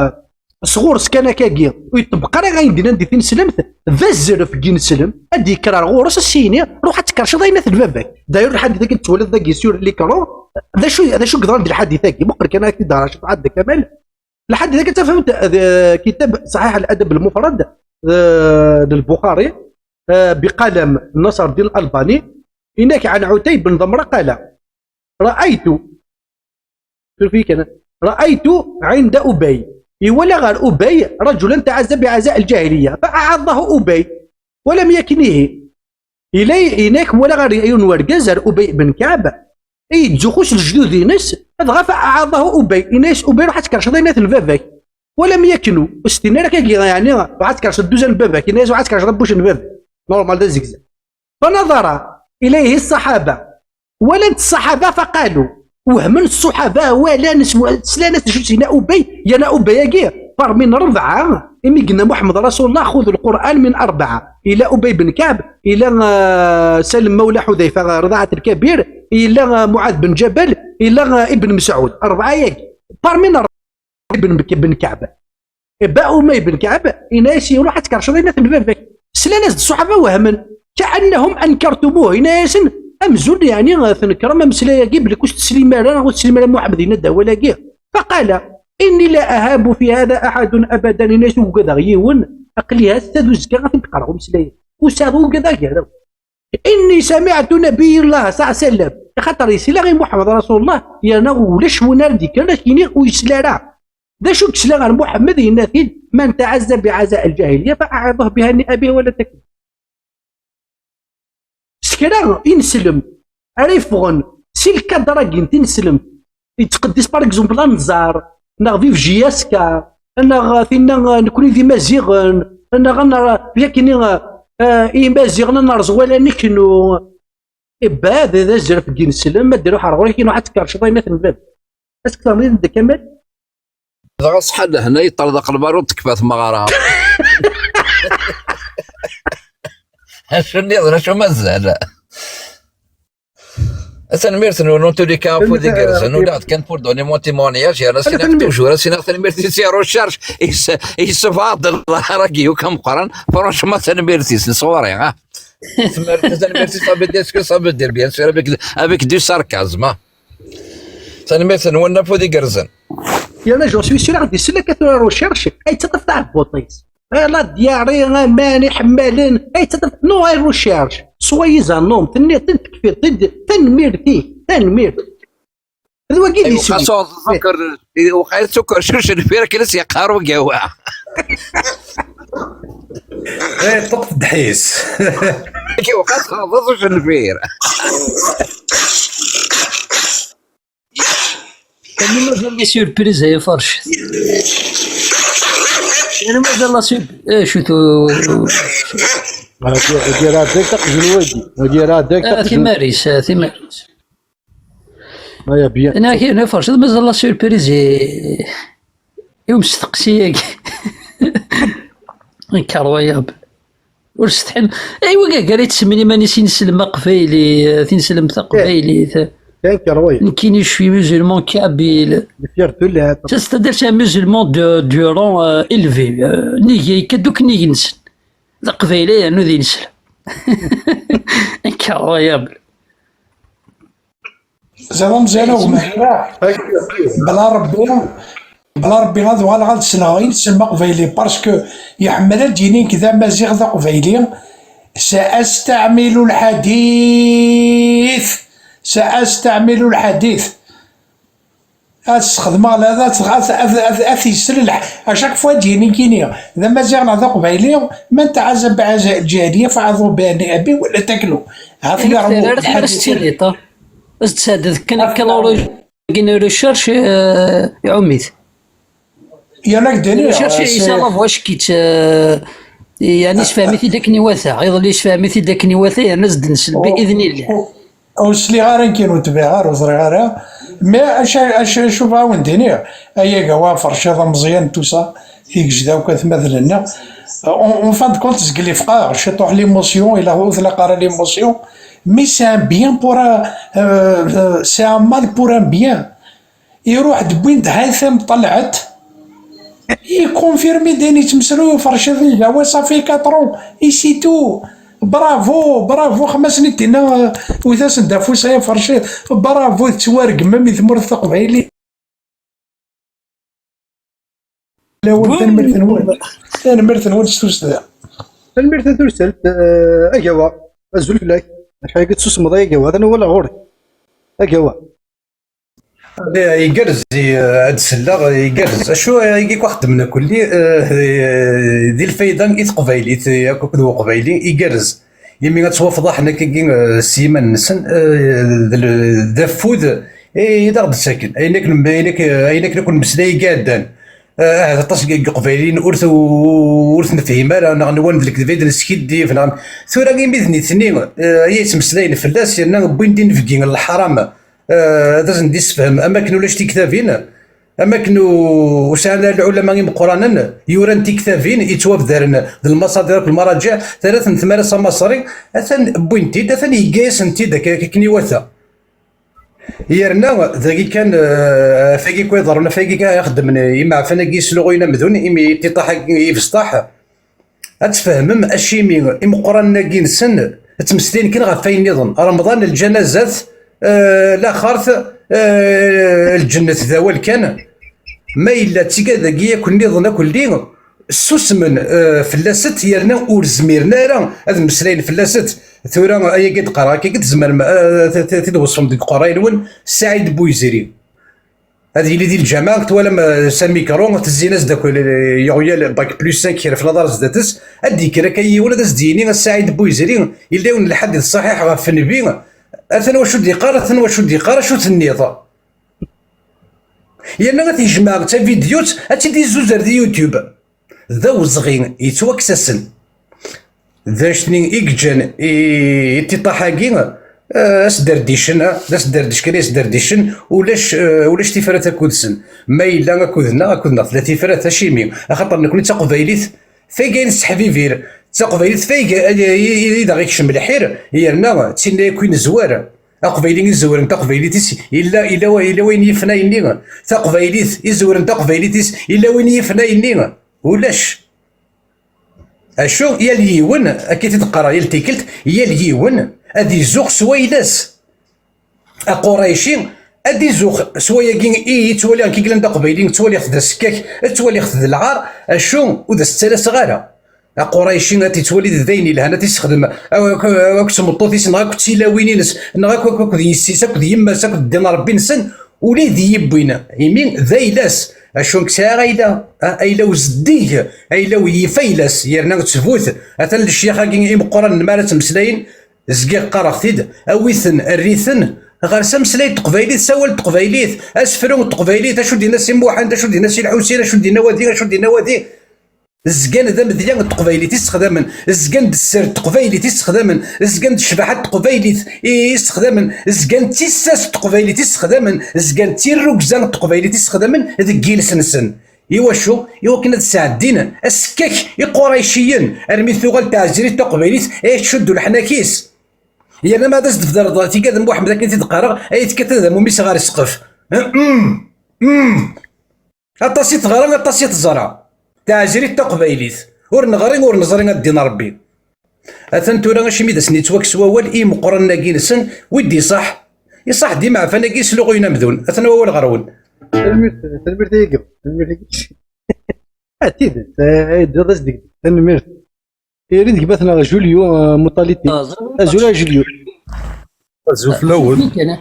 sɣur-s kan akkagi, ur yeṭṭebbeq ara ayen d-nnan di tineslemt, d azref n yineslem, ad d-yekker ar ɣur-s, ad s-yini, ruḥ ad tkerrceḍ ayen n baba-k. D'ailleurs, lḥadit-agi tettwaliḍ dagi sur l'écran, d acu, d acu yeḍran di lḥadit-agi? Muqel kan ad ak-t-id-ɣreɣ, cfeɛ a Dda Kamal. Lḥadit-agi ad tafemt, d, kitab Ṣaḥiḥ al-Adab al-Mufrad, d, d Lbuxari, eh, biqalam Naṣer Din Albani, inek ɛan Ɛutay ben Ḍemra qala, Ra'aytu, suref-iyi kan, ra'aytu ɛinda Ubay, iwala ɣer Ubay rajulan taɛazza biɛaza al-ǧahiliyya, fa aɛaḍahu Ubay, wa lam yaknihi. Ila inek wala ɣer yiwen wergaz, ar Ubay ben Kaɛb, i yettzuxxu s lejdud-ines, dɣa fa aɛaḍahu Ubay, ina-yas Ubay, ruḥ ad tkerrceḍ ayen n baba-k. Wa lam yaknu, ur s-tenni ara akkagi, yeɛni, ruḥ ad tkerrceḍ dduzan n baba-k, ina-yas ruḥ ad tkerrceḍ abbuc n baba-k. Normal d azegza. Fa nadara ilayhi ṣṣaḥaba, walan-t ṣṣaḥaba, fa qalu, wehmen ṣṣuḥaba, walan, slan-as d acu s-yenna Ubay, yerna Ubay-agi, parmi n rebɛa, imi yenna Muḥemmed Rasulullah, xud lquran min arbaɛa, ila Ubay ben Kaɛb, ila, ah, Salim mawla Ḥudayfa, Rḍaɛat lkabir, ila, ah, Muɛad ben Ǧabal, ila, ah, Ibn Mesɛud, rebɛa-yagi, parmi n rebɛa, Ibn, ben Kaɛb. Iba Umay ben Kɛab, yenna-yas: "Iruḥ ad tkerrceḍ ayennat n baba-k." Slan-as-d ṣṣuḥaba, wehmen. "Kaɛannahum ankartumuh", yenna-yasen: "Amzun, yeɛni, tnekrem ameslay-agi, belli ur s-teslim ara, ur teslim ara Muḥemmed yenna-d awal-agi." Faqala: "Inni la ahabu fi hada aḥadun abadan", yenna-yas: "Ur ugadeɣ yiwen, aql-i ass-a d uzekka ad ten-d-qqareɣ umeslay-agi. Ur sɛiɣ ugadeɣ gar-awen." "Inni samiɛtu Nabiyallah sallallahu alayhi wa sallam", axaṭer yesla i Muḥemmed Rasulullah, yerna ulac win ara d-yekkren ad k-yini ur yesli ara. D acu i yesla ɣer Muḥemmed, yenna-t-id: "Man taɛazza biɛaza al-ǧahiliya fa aɛiḍuh biha ni abihi wala takni." S kra ineslem ara yeffɣen si lkadr-agi n tineslemt, yettqeddis, par exemple, anẓar, neɣ vive J S K, neɣ tinna, eh, nekni d Imaziɣen, neɣ ad nara, akken, eh, eh, Imaziɣen ad nerẓ wala neknu. Ibɛed d azref n yineslem, ad d-iruḥ ar ɣur-k, iruḥ ad tkerrceḍ ayennat n bab. Ad s-k-terniḍ Dda Kamal? Dɣa ṣṣeḥa lehna, yeṭṭerḍeq lbaṛud, tekfa tmeɣra. Acu nniḍen, acu mazal? Tanemmirt-nwen, en tous les cas, afud igerrzen, ula d kan pour donner mon témoignage, yerna sinaɣ toujours, sinaɣ tanemmirt-is i recherche, yessebɛed ḍḍher-agi akk ameqqran, franchement, tanemmirt-is, n sɣur-i, ah. Tanemmirt-is, ça veut dire ce que ça veut dire, bien sûr, avec, avec du sarcasme, ah. Tanemmirt-nwen, afud igerrzen. Yerna j'en suis sûr, ad d-isel akka tura recherche, ay yettaṭṭaf taɛebbuḍt-is. Eh, la diarrhée, aman iḥemmalen, ay yettaṭṭaf, non, ay recherche. Soyez un homme, tenniḍ-ten, tekfiḍ-t-id, tanemmirt-ik, tanemmirt. D wagi i d isem. Waqil tuker, waqil tuker cuc lfir akken i s-yeqqar ugawa. Eh, ṭuqt ddḥis. Waqil txaḍeḍ cuc lfir. Tani mazal les surprises ay afercet. Tani mazal la surprise. Eh, acu tu... Wagi, wagi rah dak taqjun wagi. Wagi rah dak taqjun. Timaris, eh, timaris. Aya bien. Ana kien afercet, mazal la surprise i, i umesteqsi-agi. Incroyable. Ur setḥin. Aywa, gar yettsemmin iman-is ineslem aqbayli, eh, tineslemt taqbaylit. Nekkini je suis musulman kabyle. C'est-à-dire, c'est un musulman de, durant, euh, élevé. Euh, nnig, yekka-d akk nnig-nsen. D aqbayli yernu d ineslem. Incroyable. Zɛama Meẓyan ur gmiɣ ara. Bla Rebbi, bla Rebbi ad uɣaleɣ ad sleɣ i ineslem aqbayli, parce que iḥemmel ad d-yini nekk d amaziɣ d aqbayli. سأستعمل الحديث، سأستعمل الحديث. Ad sxedmeɣ la, ad, ad, ad, ad, ad t-yesselleḥ. À chaque fois ad d-yini kini d amaziɣ neɣ d aqbayli, من تعذب بعزاء الجاهلية فعظوا بها أبي ولا تاكلوا. Ɣef yaɣ mu lḥadit. Ad s-tiniḍ, ah. Ad s-d-tesɛeddeḍ kan akka la recherche, euh, iɛum-it. Yerna ak-d-iniɣ, recherche, euh, yesɛa la voix-ik, euh, yeɛni yessefhem-it-id akken iwata. Iḍelli yessefhem-it-id akken iwata, yerna ad s-d-nsel bi idnillah. Ur sliɣ ara nekkini, ur tbiɛeɣ ara, ur ẓriɣ ara. Mais acu, acu, acu bɣa wen-d-iniɣ? Ay agawa, ferciḍ ameẓyan, tout ça, igejda akk atmaten-nneɣ. En, en fin de compte, zgel ifqaɣ, ciṭuḥ l'émotion, ila ur tlaq ara l'émotion. Mais c'est un bien pour un, euh, euh, c'est un mal pour un bien. Iruḥ-d, wwin-d Haytham Ṭelɛet, ikonfirmi-d ayen yettmeslay uferciḍ-nni, d awa, ça fait quatre ans, et c'est tout. Bravo, bravo, xmas n d-inna, uh, wwet-asen-d afus ay aferciḍ. Bravo, tettwaregmem i tmurt taqbaylit. Lawan, tanemmirt-nwen. Tanemmirt-nwen s tussda. Tanemmirt a Turselt, eh, agawa. Azul fell-ak. Acḥal i tsusmeḍ ay agawa, atan walaɣ ɣur-k. Agawa. Eh, igerrez, eh, ad d-selleɣ, eh, igerrez. Acu, eh, i xeddmen akkelli, eh, eh, di lfayda i teqbaylit, eh, akked uqbayli, igerrez. Imi ad ttwafḍaḥen akkagi, eh, s yiman-nsen, eh, d l-, d afud, eh, i d aɣ-d-ttaken. Ayen akken, ayen akken, ayen akken akk nmeslay i iɛeddan. Eh, ahat aṭas n Iqbayliyen ur t-, ur t-nefhim ara, neɣ nwan d lekdeb i d-neskiddib, neɣ, tura imi d nitni, eh, ay yettmeslayen fell-as, yerna wwin-d inebgi n leḥram, eh, ad asen-d-issefhem, am akken ulac tiktabin, am akken u-, ur sɛan ara lɛulama imeqqranen, yuran tiktabin, yettwabdaren d lmaṣadir akked lmaraǧiɛ, tarraft n tmara amaṣri, atan wwin-t-id, atan yegga-yasen-t-id akka, akken iwata. Yerna dagi kan, eh, ɣef wagi kan iḍerrun, ɣef wagi kan i xeddmen imeɛfan-agi yesluɣuyen amdun, imi ṭiṭaḥ-agi ibesṭaḥ. Ad tfehmem acimi imeqqranen-agi-nsen ttmeslayen kan ɣef wayen nniḍen. Remḍan, lǧanazat, eh, laxert, eh, lǧennet d awal kan. Ma yella d tigad-agi akk nniḍen akk lli, ssusmen, eh, fell-asent, yerna ur zmiren ara ad mmeslayen fell-asent. Tura ayagi d-qqareɣ akka, tzemrem, eh, t-, t-, t-id-weṣfem deg uqerray-nwen Saɛid Buyzri. Ad yili di lǧameɛ, twalam, eh, s amikru, tezzin-as-d akk, eh, yeɣyal bac plus cinq kra f laḍar zdat-s, ad d-yekker akka yiwen ad as-d-yini a Saɛid Buyzri, yella yiwen n lḥadit ṣaḥiḥ ɣef nnbi, atan wacu d-yeqqar, atan wacu d-yeqqar, acu tenniḍ? Yerna ad t-yejmeɛ d tavidyut, ad tt-id-izzuzer di YouTube. D awezɣi yettwaksasen. D anect-nni i yeǧǧan i, i ṭiṭaḥ-agi, eh, asderdicen, eh, d asderdec kan i asderdicen, ulac, eh, ulac tifrat akked-sen. Ma yella akked-neɣ, akked-neɣ tella tifrat, acimi? Axaṭer nekni d taqbaylit, fayga i nesseḥbibir, d taqbaylit fayga i, i, i, i d aɣ-ikcem lḥir, yerna d tinna akk i nezwar. Aqbayli izewren taqbaylit-is, illa, illa, wa- illa wayen yifen ayenni. Taqbaylit izewren taqbaylit-is, illa wayen yifen ayenni. Ulac. Acu, yal yiwen, akka i t-id-qqareɣ yal tikkelt, yal yiwen ad izuɣ s wayla-s. Aqurayci ad izuɣ s wayagi i yettwali, nekk i yellan d aqbayli, ttwaliɣ-t d asekkak, ttwaliɣ-t d lɛar, acu ur d as-ttalaseɣ ara. Aqurayci ad t-yettwali d ayen yelhan, ad t-yessexdem ak-, ak-, akked tmeṭṭut-is, neɣ akked tilawin-ines, neɣ akk, akk, akked yessi-s, akked yemma-s, akked ddin Ṛebbi-nsen, ula d yiwwin, imi d ayla-s. Acu nekk sɛiɣ ayla, a, ayla-w zeddig, ayla-w yif ayla-s, yerna ttbut. Atan lecyax-agi imeqqranen mi ara ttmeslayen, zgiɣ qqareɣ-t-id, awi-ten, err-iten, ɣer-s ameslay n teqbaylit, sawal n teqbaylit, asefru n teqbaylit, acu d-yenna Si Muḥend, acu d-yenna Si Lḥusin, acu d-yenna wadi, acu d-yenna wadi. Zgan d amedya n teqbaylit i ssexdamen, zgan d sser n teqbaylit i ssexdamen, zgan d ccbaḥa n teqbaylit i, i ssexdamen, zgan d tissas n teqbaylit i ssexdamen, zgan d tirrugza n teqbaylit i ssexdamen deg yiles-nsen. Iwacu? Iwakken ad sɛeddin asekkak iqurayciyen, armi tuɣal teɛzirit taqbaylit ay tcuddu leḥnak-is. Yerna ma ad as-d-tbedreḍ tigad n Muḥemmed akken i t-id-qqareɣ, ay tekkat ad amum-is ɣer ssqef. Aṭas i teɣra, aṭas i teẓra. Taɛzirit taqbaylit. Ur neɣri, ur neẓri a ddin Ṛebbi. Atan tura acimi d asen-yettwakkes wawal i imeqqranen-agi-nsen, wi d-iṣaḥ? Iṣaḥ-d imeɛfan-agi yesluɣuyen amdun. Atan wawal ɣer-wen. Tanemmirt, tanemmirt a Yiga. Tanemmirt a Yiga. Ah, d tidet, eh, ay d-iḍ asdegdeg. Tanemmirt. Tayri d gma-tneɣ Julio, eh, Muṭaliti. Ah, ẓriɣ. Azul a Julio. Azul fell-awen. Kan, eh.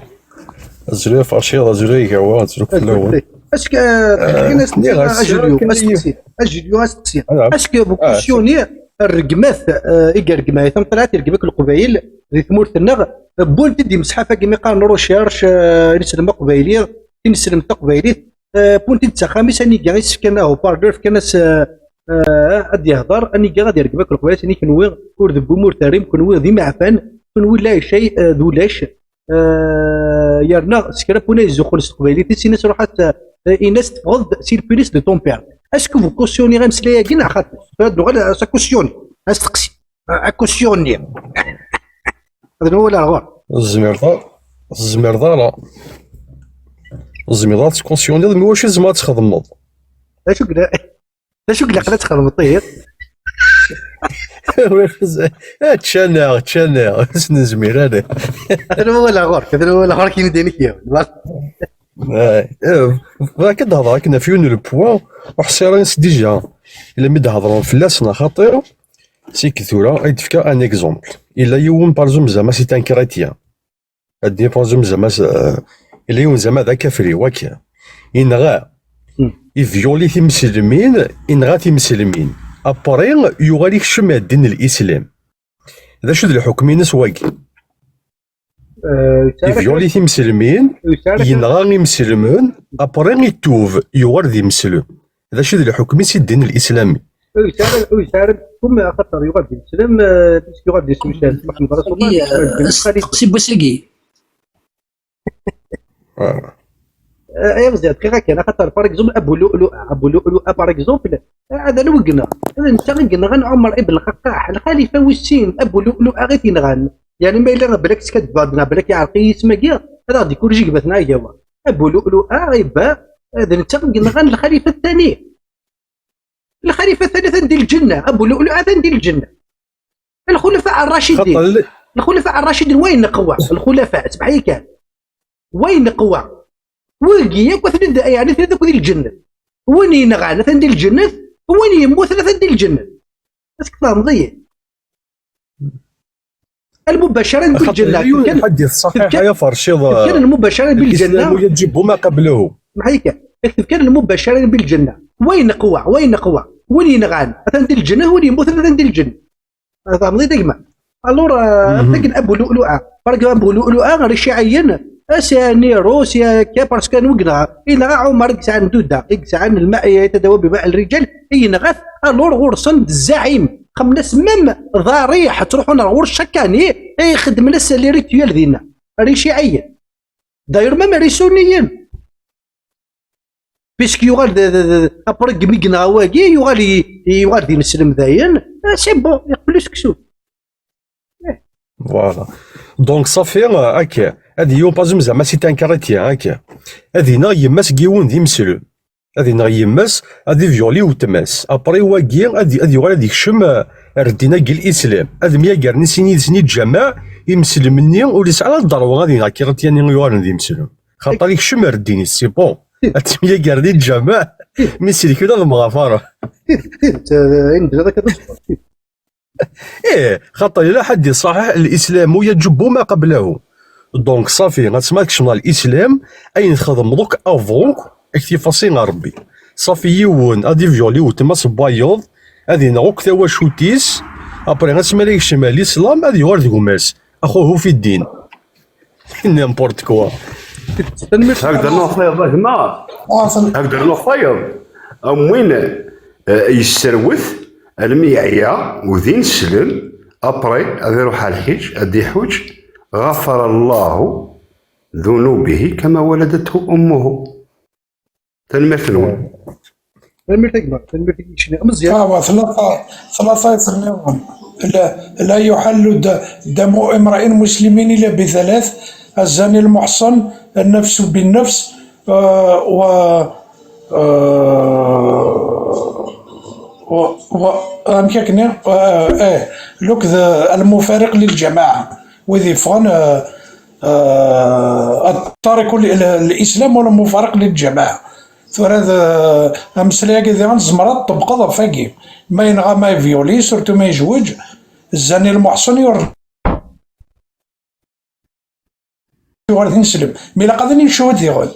Azul a Farciḍ, azul a Igawa, azul fell-awen. Est-ce que, eh, eh, nniɣ-as a Julio, asteqsi, a Julio, asteqsi. Ah, est-ce que bu ah, kusyoni rregmat, eh, i yergem, ay tameṭṭalɛt yergem akk Leqbayel di tmurt-nneɣ, eh, wwin-t-id imesḥaf-agi mi qqaren recherche, eh, ineslem aqbayli, ineslem taqbaylit, eh, wwin-t-id s axxam-is, aniga i s-fkan haut-parleur, fkan-as, eh, eh, ad yehder, aniga ad yergem akk Leqbayel, ani kenwi ur d wwim ur terrim, kenwi d imeɛfan, kenwi la shay, eh, d ulac, eh, yerna s kra n win ay izzuxxun s teqbaylit-is, ini-as ruḥ ad t-, eh, ini-as teffɣeḍ-d si le pénis de ton père. Est-ce que bu kusyoni ameslay-agi neɣ xaṭi? Tura ad nuɣal s akusyoni, asteqsi. Eh, akusyoni. Ad nwala ɣur. Ur tezmireḍ ara. Ur tezmireḍ ara. Ur tezmireḍ ara ad tkusyuniḍ, mi wacu tzemreḍ ad txedmeḍ? D acu i ila-, d acu i ilaqen ad txedmeḍ ihi? Ččan-aɣ, ččan-aɣ, ur s-nezmir ara. Ad nwala ɣur-k, ad nwala ɣur-k, yimdanen akk yiwen. Eh, eh, bɣiɣ ad d-hedreɣ akken ɣef yiwen n le point, ur ḥṣiɣ ara s déjà. Ila mi d-hedreɣ fell-as, neɣ xaṭi, seg tura ay d-fkeɣ un exemple. Ila yiwen, par exemple, zama c'est un chrétien. Ad d-nini, par exemple, zama s-, eh, ila yiwen zama d akafri, wak. Inɣa, hmm, ivyuli timeslmin, inɣa timeslmin. Après, yuɣal ikcem ar ddin n l'islam. D acu d lḥukm-ines wagi? Eh, ur yesɛi ara ivyuli timeslmin, ur yesɛi ara yenɣa imselmen, après itub, yuɣal d imeslem. D acu d lḥukm-is i ddin n l'islam? Ur yesɛi ara, ur yesɛi ara lḥukm, axaṭer yuɣal d imeslem, eh, puisque yuɣal d imeslem, Muḥemmed Rasulullah, eh, asteqsi n wass-agi. Ah. Eh, ay Meẓyan, bɣiɣ akken, axaṭer, par exemple, Abu Lu'lu'a, Abu Lu'lu'a, par exemple, eh, ad alew i yenɣa. D netta i yenɣan Ɛumer ibn Lxaṭṭaḥ, lxalifa wis sin, Abu Lu'lu'a i t-yenɣan. Yeɛni ma yella belak skaddbeɣ-d neɣ belak iɛreq-iyi yisem-agi, Ad aɣ-d-ikurrij gma-tneɣ Agawa. Abu Lu'lu'a, iba, d netta i yenɣan lxalifa thani. Lxalifa thani atan di lǧenna, Abu Lu'lu'a atan di lǧenna. Lxulafa ar-raciden. Xaṭer li- Lxulafa ar-raciden, wa ineqwa. Lxulafa, sbeḥ-iyi kan. Wa ineqwa. Wigi yakk atan di, yeɛni atan akk di lǧennet. Win yenɣan atan di lǧennet, win yemmuten atan di lǧennet. Est-ce que tfehmeḍ-iyi? Lmubacaran bil-ǧenna. Xaṭer yiwen lḥadit ṣaḥiḥ, tefka-, ay aferciḍ, tefka-, lmubacaran bil-ǧenna. Al-Islam yaǧibu ma qablahu. Maḥika, tefka-, lmubacaran bil-ǧenna. Wa ineqwa, wa ineqwa. Win yenɣan atan di lǧennet, win yemmuten atan di lǧennet. Tfehmeḍ-iyi a gma? Alors, euh, mhm, akken Abu Lu'lu'a. Par exemple, Abu Lu'lu'a ɣer Iciɛiyen, a, c'est un héros, c'est un, parce que anwa i yenɣa? Yenɣa Ɛumar i yesɛan Duda, i yesɛan lma-, eh, tadawa bima lrijal, i yenɣa-t. Alors, ɣur-sen d zzaɛim. Xemmen-as même ḍariḥ, ttruḥun ar ɣur-s chaque année, i xeddmen-as les rituels dinna. Ɣer Iciɛiyen. D'ailleurs, même ɣer Isunniyen. Puisque yuɣal d, d, d, après mi yenɣa wagi, yuɣal i, yuɣal d ineslem dayen, ah, c'est bon, yeqbel useksum. Voilà. Donc, safi, euh, akka. Ad yiwen, par exemple, zama c'est un chrétien, akka. Ad ineɣ yemma-s n yiwen d imeslem. Ad ineɣ yemma-s, ad ivyuli weltma-s. Après, wagi, ad, ad yuɣal ad ikcem, euh, ar ddin-agi n l'islam. Ad myagaren i sin yid-sen i lǧameɛ, imeslem-nni, ur yesɛi ara ddrew ad ineɣ chrétien-nni yuɣalen d imeslem. Xaṭer ikcem ar ddin-is, c'est bon. Ad temyager di lǧameɛ, mi selken ad mɣafaren. Tidet, tidet, eh, ayen d-tenniḍ akka d ṣṣeḥ. Ih, xaṭer yella ḥedd iṣaḥeḥ, "Al-Islamu yaǧubbu ma qablahu." Donc, ṣafi, asma tkecmeḍ ɣer l'islam, ayen txedmeḍ akk avant, ad k-t-ifaṣi ɣer Rebbi. Ṣafi yiwen, ad ivyuli weltma-s n wayeḍ, ad ineɣ akk tawacult-is, après, asma ara yekcem ɣer l'islam, ad yuɣal d gma-s. Axuhu fi ddin. N'importe quoi. Tanemmirt. Hak d-rnuɣ tayeḍ, a gma. Ah, tanemmirt. Hak d-rnuɣ tayeḍ. Am win, eh, yesserwet, almi yeɛya, u d ineslem, après, ad iruḥ ar lḥiǧ, ad iḥuǧ, غفر الله ذنوبه كما ولدته أمه. Tanemmirt-nwen. Tanemmirt a gma, tanemmirt i yicni. Meẓyan. Ah, wa, tlata, tlata yettnniḍen. لا، لا يحل د-، دم امرئ مسلم إلا بثلاث: الزاني المحصن، النفس بالنفس، آه، و، آه، و، و، amek akken, آه، إيه، لوك ذا المفارق للجماعة. وإذا يفغن، آه، آه، التارك ل-، ل-، للإسلام ولا المفارق للجماعة. Tura d, ameslay-agi diɣen tzemreḍ ad t-tṭebqeḍ ɣef wagi. Ma yenɣa, ma ivyuli, surtout ma yejweǧ, zzani lmuḥṣen yur-, yuɣal d ineslem. Mi ilaq ad ncewwed diɣen.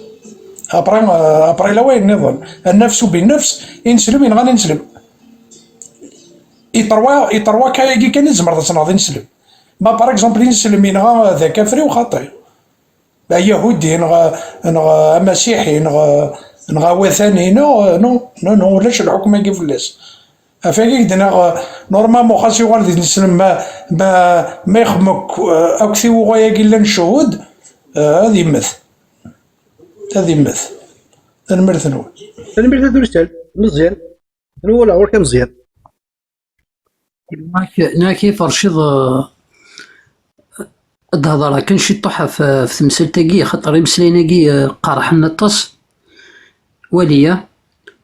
Après, euh, après la wayen nniḍen. النفس بالنفس, ineslem yenɣan ineslem. I trois, i trois cas-agi kan i tzemreḍ ad tenɣeḍ ineslem. Ma, par exemple, ineslem yenɣa d akafri u xaṭi. Ayahudi, neɣ, neɣ amasiḥi, neɣ, neɣ awatani, neɣ, non, non, non, ulac lḥukm-agi fell-as. Ɣef wagi i k-d-nniɣ, normalement, xas yuɣal d ineslem, ma, ma, ma ixemm akk, eh, akk tiwuɣa-agi llan ccuhud, eh, ad yemmet. Ad yemmet. Tanemmirt-nwen. Tanemmirt a Durustal. Meẓyan. Anwa wala ɣur-k a Meẓyan? Nak, nak iferciḍ, eh, ad d-hedreɣ kan ciṭuḥ ɣef, ɣef temsalt-agi, axaṭer imeslayen-agi, eh, qerḥen aṭas. Wali-ya,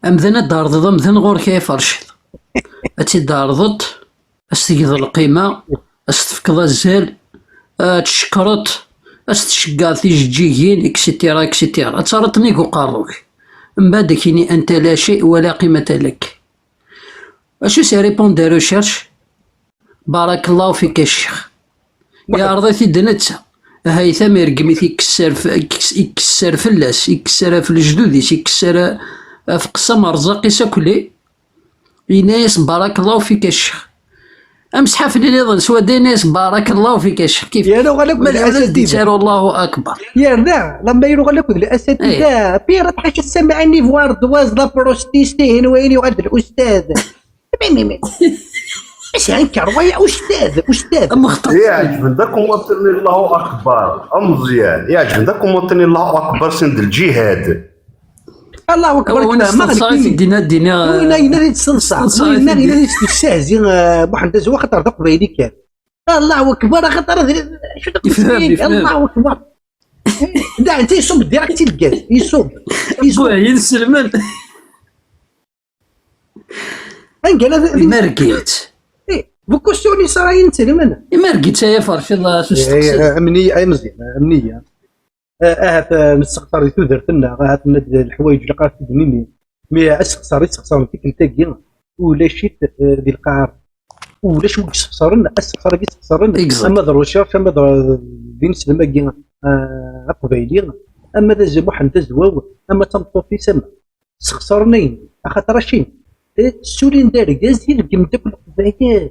amdan ad d-tɛerḍeḍ amdan ɣur-k ay aferciḍ. Ad tt-id-tɛerḍeḍ, ad s-tgeḍ lqima, ad s-tefkeḍ azal, ad tcekkreḍ, ad s-tceggɛeḍ tijeǧǧigin, et cetera, et cetera. Ad terreḍ nnig uqerru-k. Mbeɛd ad k-yini anta la chay wala qimata lak. Acu s répondre à recherche? Barakallahu fik a ccix. Yeɛreḍ-it-id netta. Haytam ireggem-it, ikkes ar f-, ikkes, ikkes ar fell-as, ikkes ar ɣef lejdud-is, ikkes ar ɣef qessam rẓaq-is akk li. Yenna-yas barakallahu fik a ccix. Amesḥafni nniḍen s wadda yenna-yas barakallahu fik a ccix. Kif? Yerna uɣal akk d wala, wala lḥasad d-yettaru Allahu akbar. Yerna, lamba yuɣal akk d lḥasad. Eh. Pire, tḥaca ssamiɛen ivoire d waz la prostiste, ihin wayen yuɣal d l'ustad. Mais, mais, mais. Mais c'est un carwaya, أستاذ، أستاذ. Yeɛǧeb-d akk umaṭṭen Allahu Akbar, a Meẓyan. Yeɛǧeb-d akk umaṭṭen Allahu Akbar, send lǧihad. Allahu Akbar, ma d-ddina. Winna yenna di tseḍsa, winna yenna di tseḍsa, eh, Muḥend Azwa, xaṭer d aqbayli kan. Allahu Akbar, axaṭer ad, acu d aqbayli? Allahu Akbar. Da, netta iṣubb direct si lgaz. Iṣubb. Iṣubb. Buh, yinselmen. Anga la, la, imerg-itt. Eh, bu question i sara yinselmen. Imerg-itt ay aferciḍ s usteqsi. Eh, amni, ay Meẓyan, amni. Eh, ahat, eh, nessexṣer di tudert-nneɣ, ahat nna-d leḥwayeǧ ilaq ara t-id-nini. Mi asexṣer i sexṣren tikkelt-agi, ulac-it, eh, di lqaɛa. Ulac wi yessexṣaren asexṣer-agi sexṣaren, exact, ama d recherche, ama d, d ineslem-agi, ah, aqbayli, ama d Azi Muḥend Azwaw, ama d tameṭṭut-is, ama sexṣaren ayen, axaṭer acin, eh, ssulin-d argaz, ireggem-d akk leqbayel.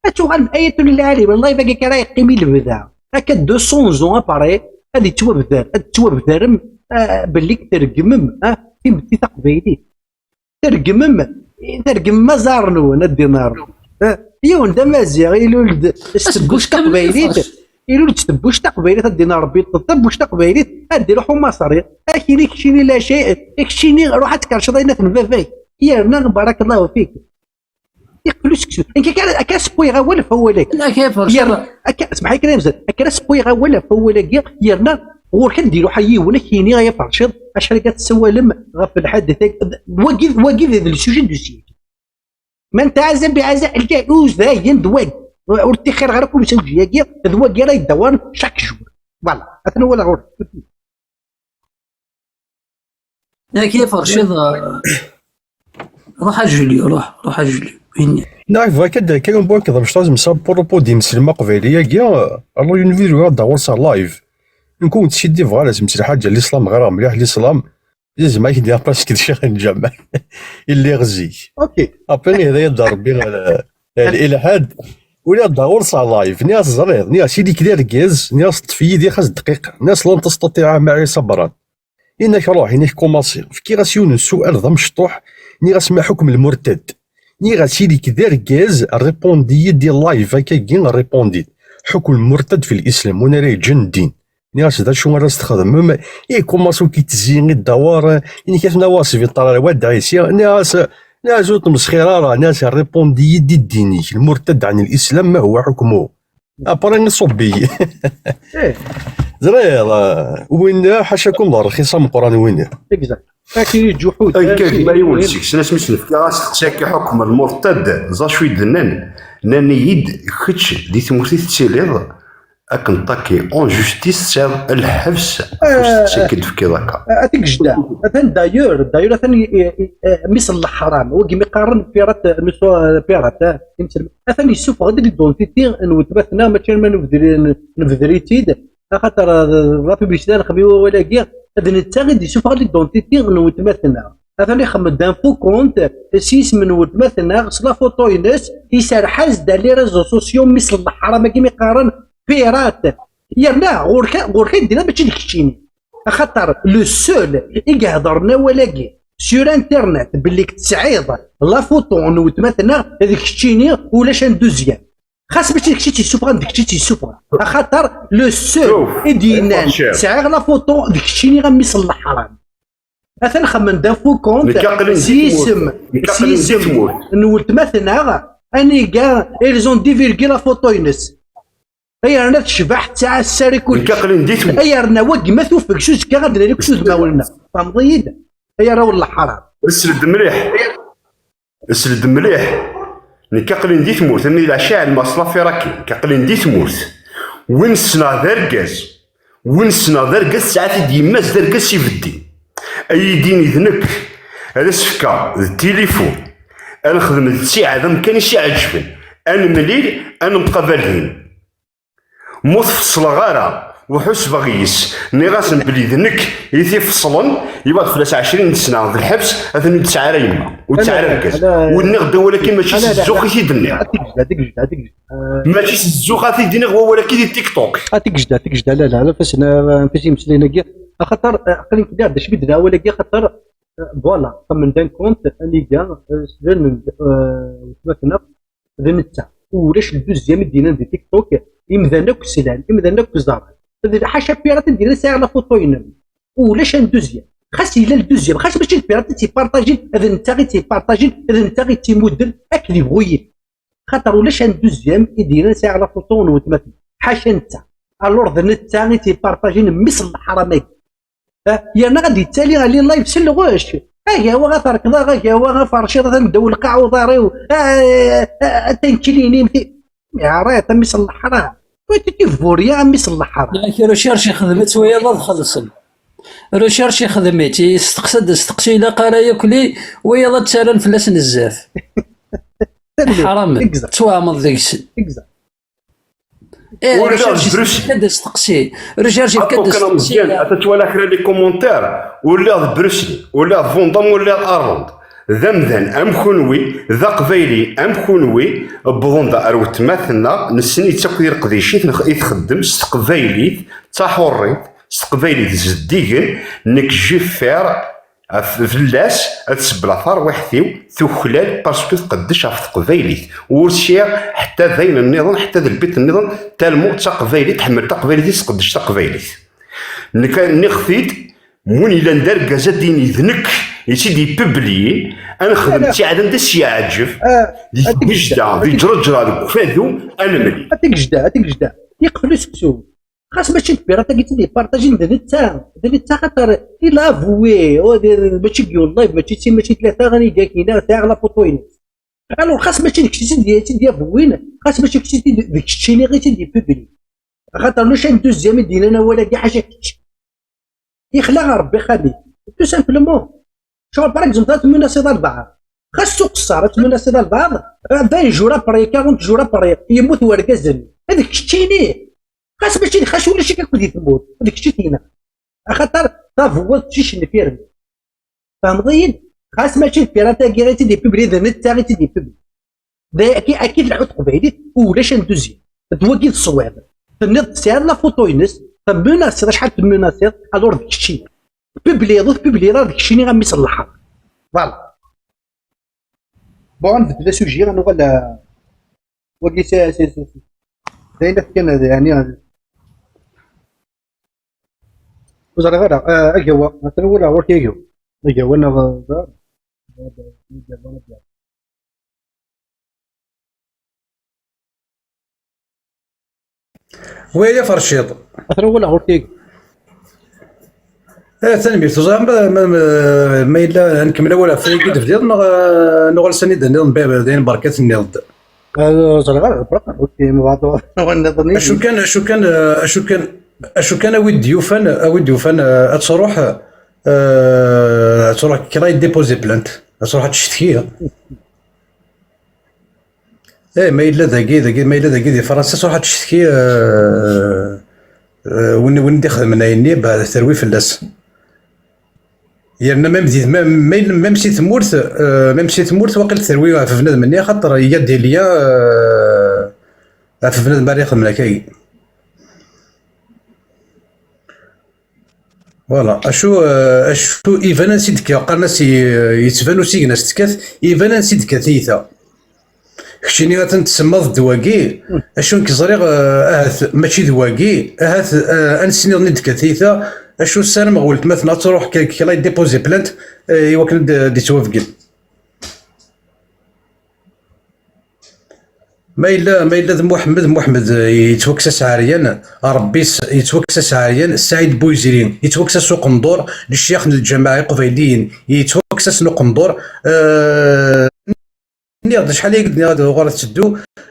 Ad tuɣalem ayat ul lɛali, wallahi, bagi kan ara yeqqim i lebda. Akka deux cents ans après, ad yettwabder, ad tettwabderem, ah, belli treggmem, ah, timetti taqbaylit. Tergmem, tergmem aẓar-nwen, ad d-iniɣ Rebbi. Eh, yiwen d amaziɣ, ilul-d s tebbuct taqbaylit, ilul-d s tebbuct taqbaylit, ad d-iniɣ Rebbi, yeṭṭeḍ tebbuct taqbaylit, ad d-iruḥ umaṣri, ad k-yini keččini la cay, keččini ruḥ ad tkerceḍ ayennat n baba-k, yerna barakallahu fik. Yeqqel useksu. Nekk akka, akka sewwayeɣ awal ɣef wawal-agi. Akka, akka, smeḥ-iyi kan, akka sewwayeɣ awal ɣef wawal-agi, yerna ɣur-k ad d-iruḥ yiwen ad k-yini ay aferciḍ, acḥal akka tessawalem ɣef lḥadit-agi. Wagi, wagi d le sujet du siècle. Man tɛazam biɛaza, lǧahuz dayen d wagi. Ur ttixxireɣ ara akk imsawji-agi, d wagi ara yeddawaren chaque jour. Voilà, atan awal ɣur-k. Yak iferciḍ, ruḥ a Julio, ruḥ, ruḥ a Julio. Ini. Neɣ bɣa kan d kan n wakk d amecṭaẓ msa propos d imselma aqbayli-agi, alors une vidéo ad d-awar s live. Nekk ur ttsiddibeɣ ara s lḥaǧa, l'islam ɣer mliḥ l'islam. Zizma ak d-yaɣ parce que d Cheikh Nǧam. Illiɣ zik. Ok. Après, ihda-yad Rebbi ɣer, ɣer ilḥad. Ula d-awar s live. Nniɣ-as ẓriɣ. Nniɣ-as ili-k d argaz. Nniɣ-as ṭṭef yid-i xas dqiqa. Nniɣ-as lan testaṭiɛa maɛi sabran. Inak ruḥ, inak kumaṣi. Fkiɣ-as yiwen n ssual d amecṭuḥ, nniɣ-as ma ḥukm lmurtad. Nniɣ-as ili-k d argaz, répond-iyi-d i live akkagi, répond-iyi-d. Ḥukm lmurtad fi lislam, win ara yeǧǧen ddin. Nniɣ-as d acu ara s-txedmem, ikumaṣi ur k-itezzi, idawar, inak-as nawa sbiṭar ar Wad Ɛisi, nniɣ-as, nniɣ-as ur tmesxir ara, nniɣ-as répond-iyi-d i ddin-ik, lmurtad ɛni lislam ma huwa ḥukmu. Après, iṣubb-iyi. Eh. Ẓriɣ, eh, win, ḥaca-kum d rxis ameqqran win. Exact. Akken yeǧǧuḥu. Akka gma yiwen seg-sen asmi s-nefka asteqsi akka ḥukm lmurtad, ẓ acu i d-nnan? Nnan-iyi-d, kečč di tmurt i tettiliḍ, akken ṭaki en justice tesɛiḍ lḥebs ɣef usteqsi akka d-tefkiḍ akka. A tigejda, atan d'ailleurs, d'ailleurs atan i, i, i, eh, mis n leḥram, wagi mi qqaren pirate, nusu, eh, pirate, eh, imselmen. Atan yessufeɣ-d l'identité n weltma-tneɣ, mačči arma nebder-, nebder-itt-id, axaṭer, eh, d la publicité ara nexdem i wawal-agi, d netta i d-yessufeɣ l'identité n weltma-tneɣ. Atan ixemmem-d un faux compte s yisem n weltma-tneɣ, s la photo-ines, iserreḥ-as-d à les réseaux sociaux, mis n leḥram-agi mi qqaren pirate. Yerna ɣur-k, ɣur-k ad d-iniɣ mačči d keččini. Axaṭer le seul i iheddren awal-agi sur internet belli tesɛiḍ la photo n weltma-tneɣ d keččini, ulac un deuxième. Xas mačči d kečč i tt-yessufɣen, d kečč i tt-yessufɣen. Axaṭer le seul i d-yennan sɛiɣ la photo d keččini a mmi-s n leḥram. Atan xemmen-d un faux compte s yisem, s yisem n weltma-tneɣ, aniga ils ont divulgué la photo-ines. Ay yerna tecbeḥ, tesɛa ssari kullec. Nekk aql-in di tmurt. Ay yerna wagi ma tufeg s uzekka ad nali akk s udmawen-nneɣ. Tfehmeḍ-iyi-d? Ay arraw n leḥram. Sel-d mliḥ. Sel-d mliḥ. Nekk aql-in di tmurt, am di leɛca ɛelmeɣ s lafir-agi. Nekk aql-in di tmurt. Win ssneɣ d argaz. Win ssneɣ d argaz, tesɛa-t-id yemma-s d argaz s ibeddi. Ad iyi-d-yini d nekk, ad as-fkeɣ d tilifun, ad nexdem d ttiɛad amkan i s-iɛeǧben, ad nemlil, ad nemqabal din. Ma ur t-feṣleɣ ara, ur ḥusbeɣ yes, nniɣ-asen belli d nekk i t-ifeṣlen, iwaḍ fell-as ɛecrin n sna d lḥebs, ad ten-ur tesɛi ara yemma, ur tesɛi ara argaz. Ur nniɣ-d awal-agi mačči s zzux i t-id-nniɣ. Mačči s zzux ad t-id-iniɣ wawal-agi di TikTok. A tigejda, a tigejda, la, la, la, fasen, a, a, fas imeslayen-agi, axaṭer, a, aql-i nekk d acu i d-nniɣ awal-agi, axaṭer, a, voilà, xemmen-d un compte, aniga, a, slan-d, a, weltma-tneɣ, d netta. Ulac le deuxième i d-yennan di TikTok, imdanen akk slan, imdanen akk ẓran. D, ḥaca pirate i d-yennan sɛiɣ la photo-inem. Ulac un deuxième. Xas yella le deuxième, xas mačči d pirate i tt-ipartajin, d netta i tt-ipartajin, d netta i tt-imudden, akken yebɣu yili. Xaṭer ulac un deuxième i d-yennan sɛiɣ la photo n weltma-tneɣ. Ḥaca netta. Alors d netta i tt-ipartajin mmi-s n leḥram-agi. Ah, yerna ad yettali ɣer live s lɣec. Agawa ad terkḍeɣ, agawa ad ferciḍ atan ddaw lqaɛ uḍar-iw. Ah, ah, ah, atan kilini mti. Yeɛriḍ a mmi-s n leḥram. Wa titi burya a mmi-s n leḥram. Yak recherche ixdem-itt, wayeḍ ad xellṣen. Recherche ixdem-itt, yesteqsa-d asteqsi ilaq ara yakli, wayeḍ ad ttarran fell-asen zzat. Ḥram, exact, ttwaɛmeḍ deg-sen. Exact. Eh, ur lliɣ recherche d Bruce Lee. Yefka-d asteqsi. Recherche yefka-d asteqsi. Ata twala kra les commentaires, ur lliɣ d Bruce Lee, ur lliɣ d Van Damme, ur lliɣ d Arnold. D amdan am kunwi, d aqbayli am kunwi, wwḍen-d ar wetma-tneɣ, nessen-itt akk di leqdic i tnex-, i txeddem s teqbaylit, d taḥurrit, s teqbaylit zeddigen, nekk jiffer, Af-, fell-as ad sebleɣ tarwiḥt-iw tuklal, parce que tqeddec ɣef teqbaylit. Ur sɛiɣ ḥetta d ayen nniḍen, ḥetta d lbit nniḍen, talmu d taqbaylit, tḥemmel taqbaylit, i tqeddec taqbaylit. Nekk nniɣ-t-id, win yellan d argaz ad d-yini d nekk i tt-id-ipubliyin, ad nexdem tiɛdan d as-yeɛǧeb, di tgejda, di ǧreǧra, deg ukfadu, ad nemlil. A tigejda, a tigejda, yeqfel useksu. Xas mačči d pirate-agi i tt-id-yepartajin d netta, d netta xaṭer il a avoué, oh, d, mačči deg yiwen live, mačči d sin, mačči d tlata, anida akken sɛiɣ la photo-ines. Alors, xas mačči d kečč i tt-id-, i tt-id-yavouin, xas mačči d kečč i tt-id-, d keččini i tt-id-ipubli. Axaṭer le chaîne deuxième i d-yennan awal-agi ḥaca kečč. Ixla ɣer Rebbi xali. Tout simplement. Ccɣel, par exemple, ad temmunasiḍ albaɛḍ. Xas s uqeṣṣer ad temmunasiḍ albaɛḍ, vingt jours après, quarante jours après, yemmut wergaz-nni. D keččini. Xas mačči d, xas ulac-ik akk di tmurt, d kečč i t-yenɣan. Axaṭer tabuwaḍt d ticnefirni. Tfehmeḍ-iyi-d? Xas mačči d pirate-agi i tt-id-ipubli, d netta i tt-id-ipubli. D aki, aki tleḥḥu teqbaylit, ulac un deuxième. D wagi d ṣṣwab. Tenniḍ tesɛiḍ la photo-ines, temmunasiḍ, acḥal temmunasiḍ, alors d keččini. Publiyeḍ, ur tpubliyeḍ ara, d keččini a mmi-s n leḥram. Voilà. Bon, ad nbeddel asuji, ad nuɣal, euh, wagi s, s, s, s, d ayen kan, yeɛni, ur ẓriɣ ara, euh, agawa, atan walaɣ ɣur-k agawa. Agawa neɣ, euh, da, da, da, da, da, da. Waya aferciḍ. Atan walaɣ ɣur-k. Eh, tanemmirt. Ẓriɣ ma, ma, ma, ma yella ad nkemmel awal ɣef wayagi d-tebdiḍ, neɣ, eh, nuɣal s anida nniḍen, ba-, d ayen berka tenniḍ-d. Eh, ẓriɣ ara, berka, ur k-, mbeɛd, wa nniḍen-nni. Acu kan, acu kan, eh, acu kan, acu kan, a wi d-yufan, a wi d-yufan, eh, ad truḥ, eh, ad truḥ kra i déposer plainte, ad truḥ ad tcetki. Eh, ma yella dagi, dagi, ma yella dagi di Fransa, truḥ ad tcetki, eh, eh, win, win d-ixedmen ayenni, bah, terwi fell-as. Yerna même di, même, même, même si tmurt, eh, même si tmurt, waqil terwi ɣef bnadem-nni, axaṭer il y a des liens, eh, ɣef bnadem ara ixedmen akkagi. Voilà. Acu, eh, acu iban ansi d-tekka, qqaren-as i-, yettban usigna s tekkat, iban ansi d-tekka tiyita. Keččini atan tsemmaḍ-d wagi, acu nekk ẓriɣ, eh, ahat mačči d wagi, ahat, eh, ansi nniḍen i d-tekka tiyita, acu ssarameɣ weltma-tneɣ ad truḥ k-, kra i déposer plainte, eh, i wakken ad d-, d-ittwabeggen. Ma yella, ma yella d Muḥemmed, Muḥemmed, eh, yettwakkes-as ɛeryan, Ṛebbi s-, yettwakkes-as ɛeryan, Saɛid Buyziri yettwakkes-as uqendur, lecyax n lǧamaɛ iqbayliyen yettwakkes-asen uqendur. Eh, nniɣ-d acḥal ay d-nniɣ ad uɣal ad teddu,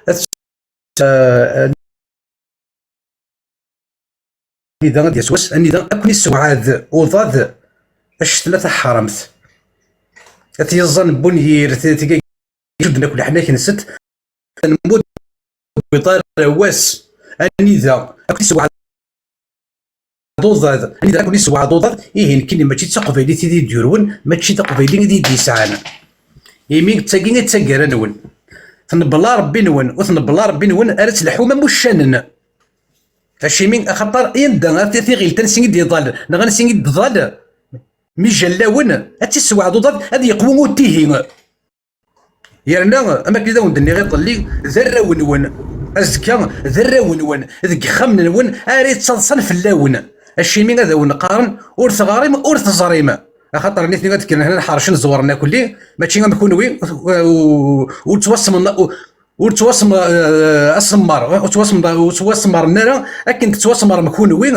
ad t-, eh, anida ad d-yas wass, anida ad ken-issewɛed uḍad, a ccetla taḥramt. At yeẓẓan n Bunyir, t-, tga judden akk leḥnak-nsent, nmudd wiṭar wass, anida ad ken-issewɛed uḍad, anida ad ken-issewɛed uḍad, ihi nekkini mačči d taqbaylit i d-yurwen, mačči d aqbayli i d-yesɛan. Imi d tagi i d taggara-nwen. Tnebbel Ṛebbi-nwen, ur tnebbel Ṛebbi-nwen, ara tleḥḥum am uccanen. Acimi? Axaṭer i anda ar tiɣilt ansi i d-iḍal, neɣ ansi i d-tḍal, mi jalla-wen, ad tt-issewɛed uḍad, ad yeqwu utihi. Yerna, am akken i d awen-d-nniɣ iḍelli, d arraw-nwen, azekka d arraw-nwen, deg yexxamen-nwen ara yettaḍsan fell-awen. Acimi ad awen-qqaren, ur teɣrim, ur teẓrim. Axaṭer nitni ad kkren hna ḥercen ẓewren akkelli, mačči am kunwi, ur, ur, ur ttwassnen, ur, Ur ttwasem-, eh, asemmer, ur ttwasem-, ur ttwasemren ara akken tettwasmerem kunwi.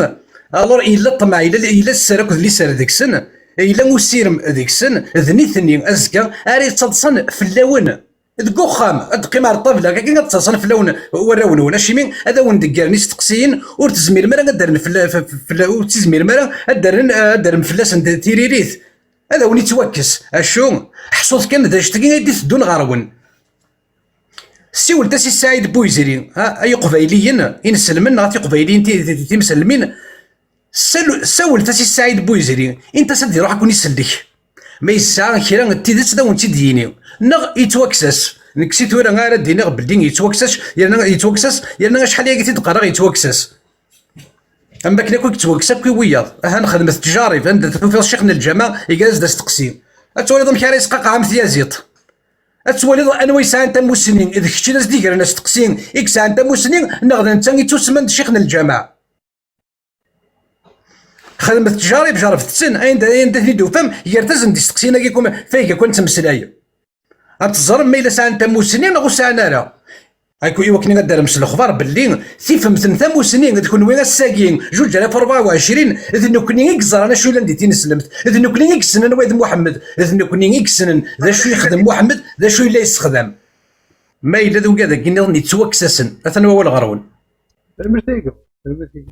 Alors, yella ṭṭmeɛ, yella, yella sser akked liser deg-sen, yella usirem deg-sen, d nitni azekka ara yettaḍsan fell-awen. Deg uxxam, ad d-qqim ar ṭṭabla, akken ad ttaḍsan fell-awen warraw-nwen, acimi ad awen-d-ggaren isteqsiyen, ur tezmirem ara ad d-rren fell-, f-, f-, fell-, ur tezmirem ara ad d-rren, ad d-rrem fell-asen d-, tiririt. Ad awen-ittwakkes. Acu? Ḥṣut kan d anect-agi ay d-iteddun ɣer-wen. Siwlet-as i Saɛid Buyzri, ha, ay Iqbayliyen inselmen neɣ tiqbayliyin ti-, ti-, timselmin, salu-, sawlet-as i Saɛid Buyzri, int-as ad iruḥ ad ken-isellek. Ma yesɛa kra n tidet, ad awen-tt-id-yini. Neɣ yettwakkes-as. Nekk si tura ara d-iniɣ belli yettwakkes-as, yerna yettwakkes-as, yerna acḥal ayagi t-id-qqareɣ yettwakkes-as. Am wakken akk i yettwakkes akk i wiyaḍ. Aha nexdem ttjarib, anda tufiḍ ccix n lǧameɛ, iga-as-d asteqsi. Ad twaliḍ amek ara yesqaqeɛ am tyaziḍt. Ad twaliḍ anwa yesɛan tamussni, d kečč i d as-d-igren asteqsi i yesɛan tamussni, neɣ d netta i ttusemman d ccix n lǧameɛ. Xedmet ttjarib, jerrbet-ten, anda, anda ten-id-tufam, gret-asen-d isteqsiyen-agi kum-, fayga kan ttmeslay. Ad teẓrem ma yella sɛan tamussni neɣ ur sɛan ara. Ak-, i wakken ad d-terrem s lexbar belli tifemt n tamussni d kenwi ass-agi, zuǧ alaf u rebɛa u ɛecrin, d nekkni i yeẓran acu yellan di tineslemt, d nekkni i yessnen anwa d Muḥemmed, d nekkni i yessnen d acu yexdem Muḥemmed, d acu yella yessexdam. Ma yella d ugad-agi nniḍen yettwakkes-asen, atan wawal ɣer-wen. Tanemmirt-ik. Tanemmirt-ik.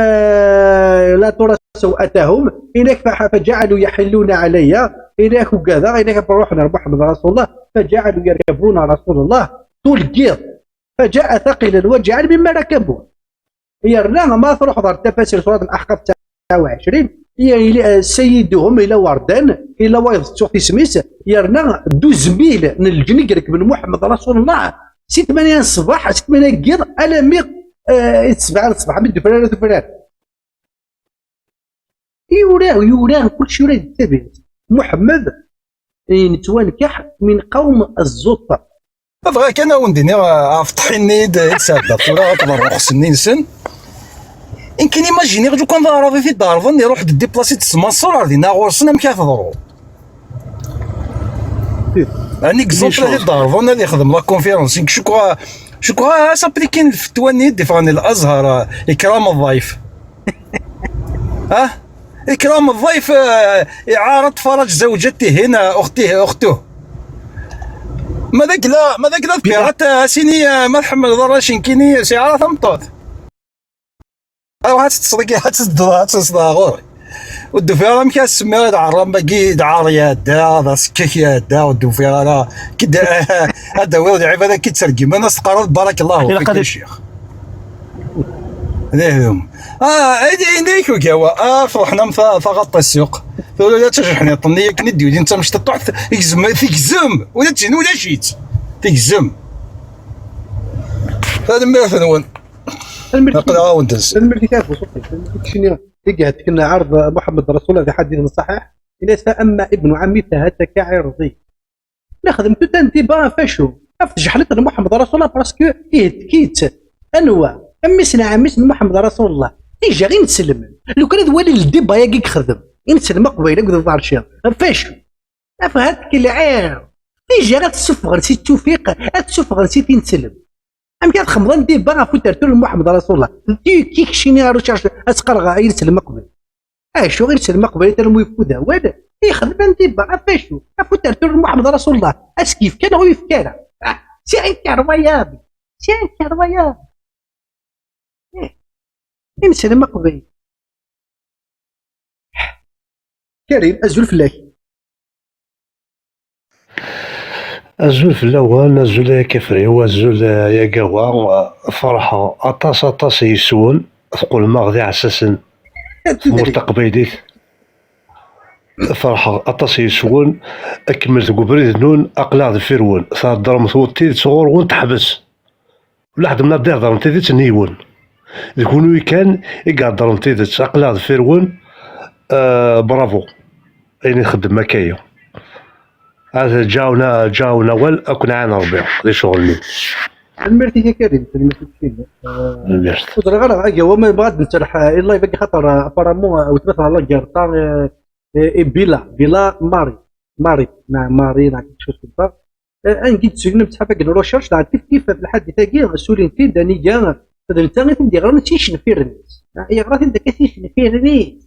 آه، لا ترى سوءتهم، إنك ف-، فجعلوا يحلون علي، إنك وكذا، إنك بروحنا محمد رسول الله، فجعلوا يركبون رسول الله طول الجير، فجاء ثقيلا وجعل مما ركبوا. Yerna ma truḥeḍ ɣer tafasir surat Al-Ahqaf tesɛa u ɛecrin, i-, ili-, سيدهم إلى وردان، إلى وايض تسوق تسميس، yerna دوز mille n lǧen i irekben Muḥemmed Rasulullah, si tmanya n ṣṣbeḥ, si tmanya n yiḍ, alami, eh, i tesbeɛ n ṣṣbeḥ, mi d-ufrar ara tufrar. Yura, yura, kullec yura di tabiɛt. Muḥemmed yettwankeḥ min qawm Ẓẓuṭ. Bɣiɣ kan ad wen-d-iniɣ, eh, ɣef ṭṭḥi-nni i d-, i d-sɛeddaɣ tura akked rruxs-nni-nsen. Imkin imajiniɣ lukan d aɛrabi i t-id-ɛerḍen, iruḥ-d déplacé-d s Maṣer ar dinna ɣur-sen, amek ara teḍru? Ɛni exemple i t-id-ɛerḍen ad ixdem la conférence? Je crois, je crois ad s'appliquer lfetwa-nni i d-iffɣen Al-Azhar, eh, إكرام الضيف. Ah? إكرام الضيف, eh, إعارة فرج زوجته, eh, أخته, أخته. Ma d agla, ma d agla tbiɛat, eh, asini, eh, ma tḥemmleḍ arrac nekkini, s iɛara tameṭṭut. Aruḥ ad teṭṭseḍ, ad tedduḍ, ad teṭṭseḍ ɣur-i. Ur d-ufiɣ ara amek ad semmiɣ i d ɛerram-agi, d ɛar iɛedda, d asekkak iɛedda, ur d-ufiɣ ara. Ad d-awiḍ lɛibad akka yettergimen, ad s-teqqareḍ barakallahu fik a ccix. D ahdum. Ah, ayen, ayen ay ugawa. Ah, ferḥen am ta-, taɣaṭ a ssuq. Tura la ttajeḥniṭ-nni akken i d-yulin d tamecṭuḥt, tegzem, tegzem. Ula d tin ulac-itt. Tegzem. Tanemmirt-nwen. Tanemmirt-ik. Aql-aɣ-awen-d-nsen. Tanemmirt-ik a Bu Ṣufi. Tanemmirt-ik, cini i ihettken ɛerḍ Muḥemmed Rasul di ḥadit n ṣaḥiḥ. Ini-as, "Amma ibnu ɛemmi fahata ka ɛirḍi." Nexdem tout un débat ɣef acu? Ɣef tjeḥniḍt n Muḥemmed Rasulullah, parce que ihedk-itt. Anwa? Mmi-s n ɛemmi-s n Muḥemmed Rasulullah. Déjà i neslem. Lukan ad wali le débat-agi i yexdem. I neslem aqbayli akked uḍarci. Ɣef acu? Ɣef hekk lɛir. Déjà ad t-suffɣen si ttufiq, ad t-suffɣen si tineslem. Amek ad xemḍen débat ɣef utertur n Muḥemmed Rasulullah? D tiyukki keččini ar recherche, ad s-qqareɣ i neslem aqbayli. Acu i neslem aqbayli armi yeffud awal? Ixdem un débat ɣef acu? Ɣef utertur n Muḥemmed Rasulullah. Ad s-yefka neɣ ur yefka ara? Ah, c'est incroyable. C'est incroyable. Eh, i neslem aqbayli. Karim, azul fell-ak. Azul fell-awen, azul ay akafriw, azul ay agawa. Ferḥeɣ aṭas, aṭas yes-wen, teqqlem-aɣ d iɛessasen n tmurt taqbaylit. Ferḥeɣ aṭas yes-wen, kemmlet deg ubrid-nwen, aql-aɣ deffir-wen. Theddrem tidet ɣur-wen teḥbes. Ula ḥedd mnaddi heddren tidet n yiwen. D kunwi kan i iheddren tidet. Aql-aɣ deffir-wen. Euh, bravo. Ayen i txeddmem akka-yi. Ad ǧawen, ǧawen awal, ad ken-ɛan Rebbi di ccɣel-nni. Tanemmirt-ik a Karim, tanemmirt-ik. Tanemmirt. Ur ẓriɣ ara, aga, wa ma yebɣa ad nserreḥ, eh, i live-agi, xaṭer, eh, apparemment, eh, wetma-tneɣ la guerre, eh, eh, eh, Bila, Bila Mari, Mari, na, Mari, na, quelque chose comme ça. Eh, angi d-sugnem ttḥafagen recherche, dɣa kif kif ɣef lḥadit-agi, ssulin-t-id, aniga d netta i t-id-yeɣran s yicenfiren-is. Ah, yeɣra-t-id akka s yicenfiren-is.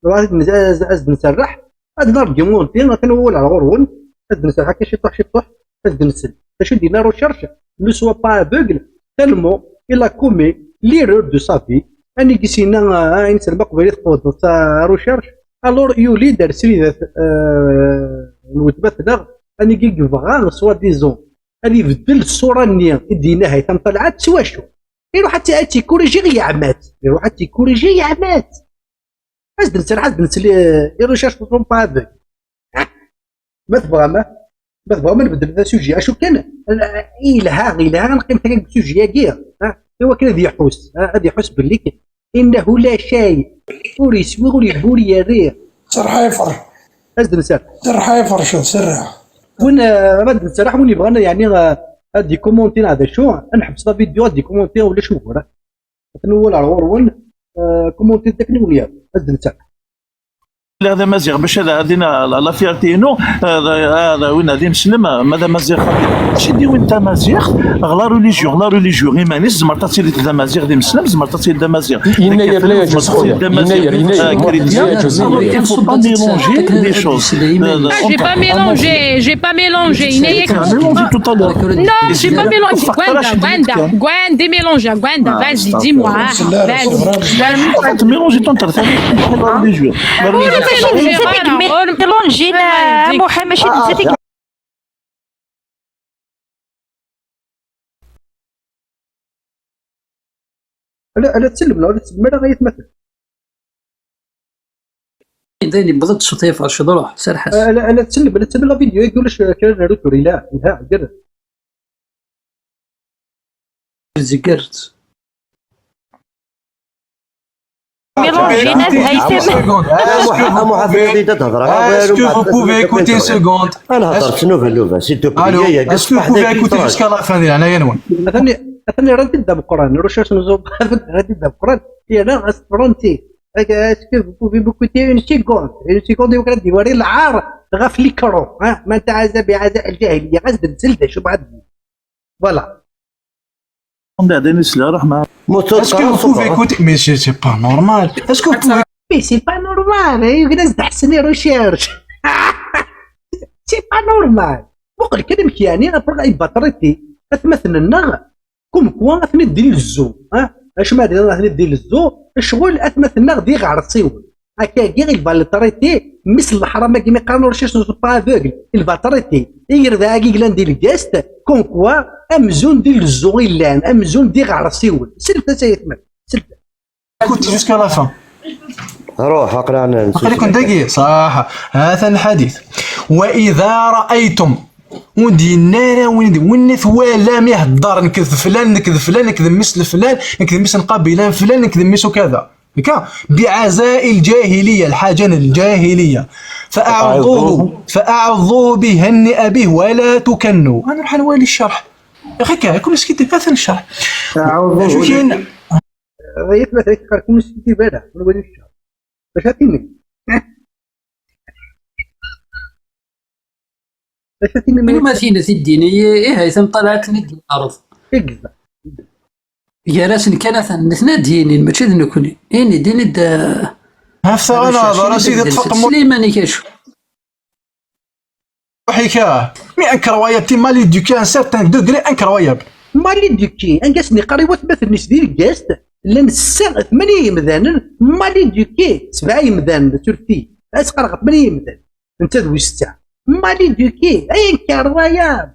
Dɣa ad, ad, ad d-nserreḥ, ad nargumenté, atan wawal ar ɣur-wen, ad d-nserreḥ akka ciṭuḥ ciṭuḥ, ad d-nsel. D acu d-yenna recherche, ne sois pas aveugle, tellement il a commis l'erreur de sa vie. Anigi s-yenna, ah, ayen s lmaqbaylit tqewdeḍ s recherche, alors yuli-d ar sridat, euh, n weltma-tneɣ, anigi yebɣa, soi-disant, ad ibeddel ṣṣura-nni i d-yenna Haytham Talɛat s wacu? Iruḥ ad tt-, ad tt-ikkuriji yeɛma-tt. Iruḥ ad tt-ikkuriji yeɛma-tt. Ad s-d-nserreḥ, ad s-d-nsel i, i recherche n Trump aveugle. Ah, ma tebɣam, ah, ma tebɣam ad nbeddel d asuji. Acu kan, ah, ilha, ilha ad neqqim kan deg usuji-agi. Ah, i wakken ad iḥus, ah, ad iḥus belli innahu la shay. Ur yeswi, ur yebbi, ur yerri. Serreḥ ay ferḥ. Ad s-d-nserreḥ. Serreḥ ay ferḥ, serreḥ. Win, ah, ma d-nserreḥ, win yebɣan, yeɛni, ah, ad d-ikumunti neɣ d acu, ad nḥebs la vidéo, ad d-ikumunti, ulac ugur. Atan wawal ar ɣur-wen, ah, kumunti d akken i wen-yehwa. Ad s-d-nserreḥ. La d amaziɣ bac ad, ad ina la, la fierté inu, ah, d, ah, d win ad imesnem, ah, ma d amaziɣ xaṭi. Mačči d win tamaziɣt, ɣ la religion, la religion iman-is, tzemreḍ ad tiliḍ d amaziɣ d imeslem, tzemreḍ ad tiliḍ d amaziɣ. Yennayer la yaǧuz, tzemreḍ ad tiliḍ d amaziɣ, yennayer, yennayer, ah, chrétien. Il faut pas mélanger les choses. Ah, j'ai pas mélangé, j'ai pas mélangé. Yennayer, mélange tout à l'heure. Non, j'ai pas mélangé. Gwenda, Gwenda, Gwenda, mélange, Gwenda, vas-y, dis-moi, hein, vas-y. Tu mélanges ton terrain. Mélanger, mélanger, Mohamed, Ala, ala tsellem, neɣ ur tsellem ara, ay atmaten? Dayen, yewweḍ-d ṣṣut ay Fercid, ruḥ, serreḥ-as. Ala, ala tsellem, ala tsellem la vidéo-agi, ulac kra n retour, ila, ila, ger. Zegret. Mélanger, Haytham. Est-ce que vous pouvez, est-ce que vous pouvez écouter une seconde? Est-ce que vous pouvez écouter jusqu'à la fin, di leɛnaya-nwen? Atan, atan rran-t-id d ameqqran, recherche n Zoba, rran-t-id d ameqqran, yerna as-, fronti. Est-ce que vous pouvez m'écouter une seconde? Une seconde, iwakken ad d-iwari lɛar ɣef l'écran, ha? Ma nta ɛazab, ɛazab lǧahiliya, as-d-nsel d acu bɣa ad d-yini. Voilà. Est-ce que vous pouvez écouter? Mais c'est, c'est pas normal. Est-ce que vous pouvez... Mais c'est pas normal, eh, yugna s-d-ḥsen i recherche. C'est pas normal. Muqel kan amek yeɛni, après, ay batriti, atmaten-nneɣ, comme quoi, atni d ilezzu, ha? Acma d atni d ilezzu, ccɣel atmaten-nneɣ d iɣersiwen. Akkagi, il va le traiter, mmi-s n leḥram-agi mi qqaren ur cesse ne sont pas aveugles, il va traiter igerdɛa-agi yellan di lgest, comme quoi, amzun d ilezzu i llan, amzun d iɣersiwen. Sellet-as ay atmaten, sellet-as. Écoute jusqu'à la fin. روح اقرا انا. Aql-iken dagi, صح. هذا الحديث. وإذا رأيتم. Ur d-yenni ara win, win i twalam ihedder, nekk d flan, nekk d flan, nekk d mmi-s n flan, nekk d mmi-s n qabila n flan, nekk d mmi-s ukada. هكا، بعزاء الجاهلية، الحاجة الجاهلية. فأعضوه، فأعضوه بهنئ به ولا تكنوا. أنا راح نولي الشرح. يا أخي، كا، كل سكيت كاثن الشرح. أعوذ شو بالله. كاين؟ غير ما تذكر كل سكيت بلا، نولي الشرح. باش هاتيني. Acu-t imir-nni? Anwa ma t-ina tiddin? Ih, ay tamṭalɛat-nni d lɛerḍ. Exact. Gar-asen kan atan, nitni ad d-yinin, mačči d nekkni. Ini-d, ini-d, ah, ɣef taɣalaḍ, ara sidi ṭṭfeq mu-, Sliman-ik acu? Ruḥ-ik, ah. Mais incroyable, t'es mal éduqué à un certain degré incroyable. Mal éduqué, anga sen-iqqar i watmaten-is di lgest, llan ssa, tmanya yemdanen, mal éduqué, sebɛa yemdanen, surfti, ad s-qqareɣ tmanya yemdanen. Netta d wis setta. Mal éduqué, ay incroyable.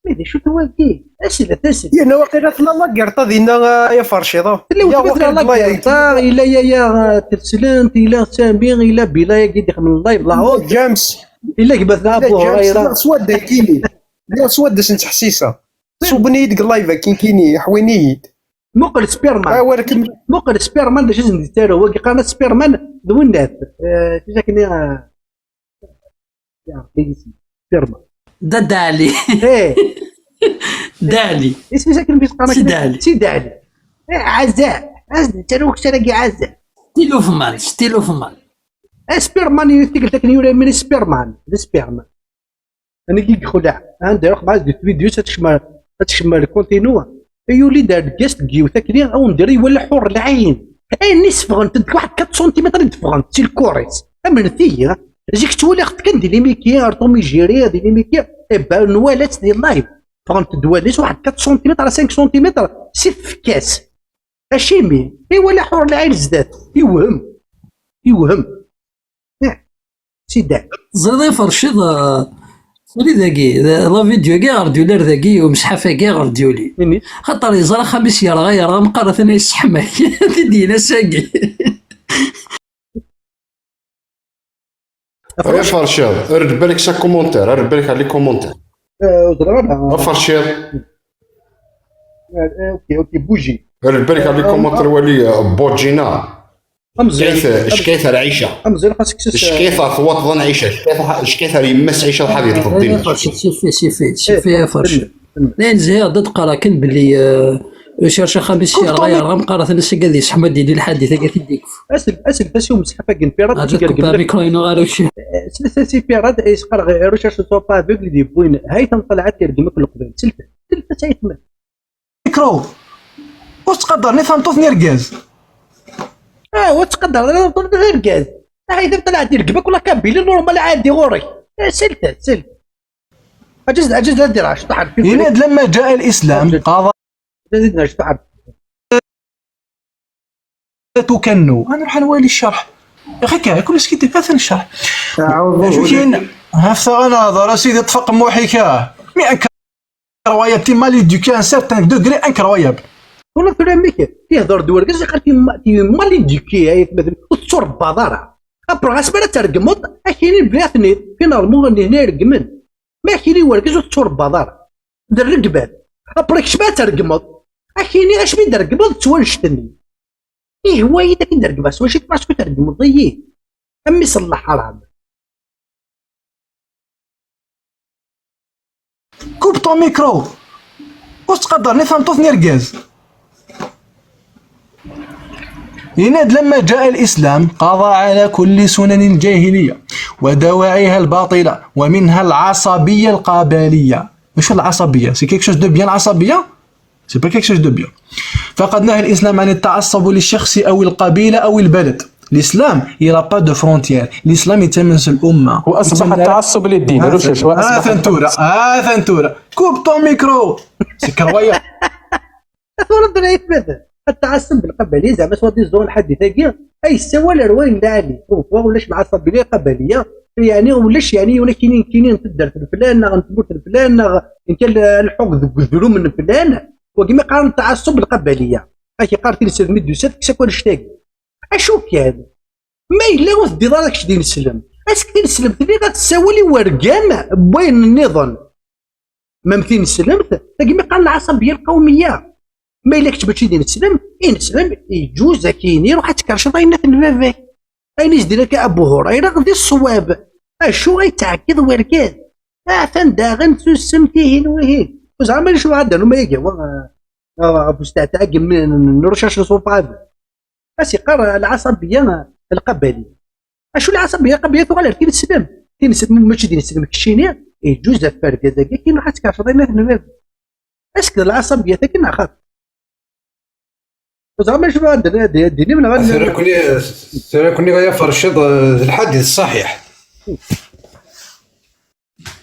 Mais d acu-t wagi? Aslet, aslet. Yerna waqila tella la guerre-a dinna, ay aferciḍ. Tella wetma tella la guerre-a, yella yaya, ah, Teslent, yella Sami, yella Bila-agi d-ixeddmen live, la honte. James. Yella gma-tneɣ Abu Hurayra. Swadda kini. Lliɣ swadda s nettḥessisa. Ṣubben-iyi-d deg live-a kini, ḥwin-iyi-d. Muqel Spiderman. Ah, walakin. Muqel Spiderman d acu i sen-d-yettaru. Wagi qqaren-as Spiderman d winnat. Eh, d acu akken i, eh, Ya, Sidi Sidi. Firma. Da Dali. Eh. Dali. Isem-is akken mi s-qqaren Sidi akken? Ali. Sidi Ali. Eh, ɛazab. Ɛazab. Ttaruɣ kra-agi ɛazab. Stylo fmal, stylo fmal. Eh, Spiderman, yura tikkelt akken yura imir Spiderman. D Spiderman. Anagi yexleɛ. Anda iruḥ mɛad di tvidyos ad tekcem, ad tekcem lkuntinu. Yuli-d argaz deg yiwet akli, awen-d-yerra iwala ḥur lɛin. Ayen i sefɣent-d deg waḥed quatre centimètres i d-ffɣent si lkur-is. Amnet-iyi. Zik ttwaliɣ-t kan di limiki, ar Tom et Jerry, di limiki. Eh ben, nwala-tt di live. Ffɣent-d wallen-is waḥed quatre centimètres à cinq centimètres si tfekka-s. Acimi? Iwala ḥur lɛin zdat. Iwhem. Iwhem. Eh, sida. Teẓriḍ a Ferciḍ, eh, sali dagi, d-, la vidéo-agi ɣer d-yuli ar dagi, umesḥaf-agi ɣer d-yuli. Ini. Xaṭer yeẓra axxam-is yerɣa, yerɣa, meqqar atan yesseḥmay. Ti d-yini ass-agi. Ay Ferciḍ, err-d balak s commentaire, err-d balak ɣer les commentaires. Eh, ur ẓriɣ ara. A Ferciḍ. Eh, ok, ok, bougie. Err-d balak ɣer les commentaires, wali, eh, Bojina. Amezruy. Ckayt, ckayt ar Ɛica. Amezruy xas kkes. Ckayt ar twaṭḍa n Ɛica, ckayt, ckayt ar yemma-s Ɛica ḥad yeṭṭeḍ dinna. Sifi, sifi, sifi, a Ferciḍ. Dayen zhiɣ-d ad qqareɣ kan belli, eh, ucerc axxam-is yerɣa, yerɣa, meqqar atan ass-agi ad yesseḥma ad d-yili lḥadit-agi ad t-id-yekfu. Asel-, aself-as i umesḥaf-agi n Pirate. Ad tgergem tkupa mikro-inu ɣer ucci. Eh, slet-as i Pirate, eh, yesqar, eh, recherche sont pas aveugles, i d-yewwin, hay tanṭalɛat yergem akk leqbayel. Slet-as, slet-as ay tma. Mikro. Ur ttqadaren i tameṭṭut n irgaz. Ah, ur ttqadaren i tameṭṭut n irgaz. Ah, idan ṭalɛat yergem akk la Kabylie, normal, ɛadi ɣur-k. Eh, slet-as, slet. عجز، عجز، لا دير عشرة حرف. Yenna-d لما جاء الإسلام قضى. عجز، عشرة حرف. تكنو. أنا راح نوالي الشرح. يا أخي، كاع كل سكيتي كاثن الشرح. شو كاين؟ هفت أنا هذا راسي يطفق موحي كاع. Mais incroyable, t'es mal éduqué à un certain degré incroyable. Ula tura mik, tihder d urgaz, iqal ti ma-, ti mal éduqué, ay atmaten, ur tetturebbaḍ ara. Après, asmi ara tergmeḍ, akini bniɣ-ten-id, finalement, hna i regmen. Ma akini urgaz ur tetturebbaḍ ara. D rregbat. Après, kecc ma ad tergmeḍ, akini asmi d-regmeḍ d twalect-nni. Ihwa-yi-d akken d-regmeɣ s wacu, parce que tergmeḍ-iyi. A mmi-s n leḥram. Coupe ton micro. Ur ttqadaren i tameṭṭut n irgaz. Yenna-d لما جاء الإسلام قضى على كل سنن الجاهلية ودواعيها الباطلة ومنها العصبية القبلية. واش العصبية؟ C'est quelque chose de bien العصبية؟ C'est pas quelque chose de bien. فقد نهى الإسلام عن التعصب للشخص أو القبيلة أو البلد. L'islam, il a pas de frontières. L'islam يتمس الأمة. وأصبح التعصب للدين. هذا ثنتورة، هذا ثنتورة. Coupe ton micro. C'est incroyable. Tura d-, التعصب القبلي زعما سوا دي زون حد ثاقي أي سوال روين لالي ولاش مع القبلية قبلية يعني ولاش يعني ولا كينين كينين تدرت الفلان نغ نتموت الفلان نغ إن كان الحق ذو من فلان وكما قال التعصب القبلية. اكي قال تلسد ميد دوسات كسا كون شتاقي. اشو كان؟ ما الا وثدي ضالك شدي نسلم. اسك تنسلم تبي غتساولي ورقام بوين النظام. ما مثل نسلمت تاقي ما قال العصبية القومية. ما الا كنت ماشي دي نسلم، اي نسلم يجوز اكيني روح تكرشط اين في الباباك. اين يزدي لك ابو هريرة غدي الصواب. اشو غيتعكد ورقام؟ اعفن داغن تسمتيهن وهين وزعما شو هذا ما يجي. آه، أبو ستعتاق من، من رشاش صوفاب. أسي قرا العصبية القبلية. أشو العصبية القبلية؟ ثغال كي نسلم، كي نسلم، ماشي دي نسلم كشيني. إيه، جوز فرق هذاك كي نروح تكاشر ما نباب. أسك العصبية تاكي ناخذ. وزعما شنو عندنا هذه الدين من غير تراكني، تراكني غير فرشيض، آه، الحديث الصحيح.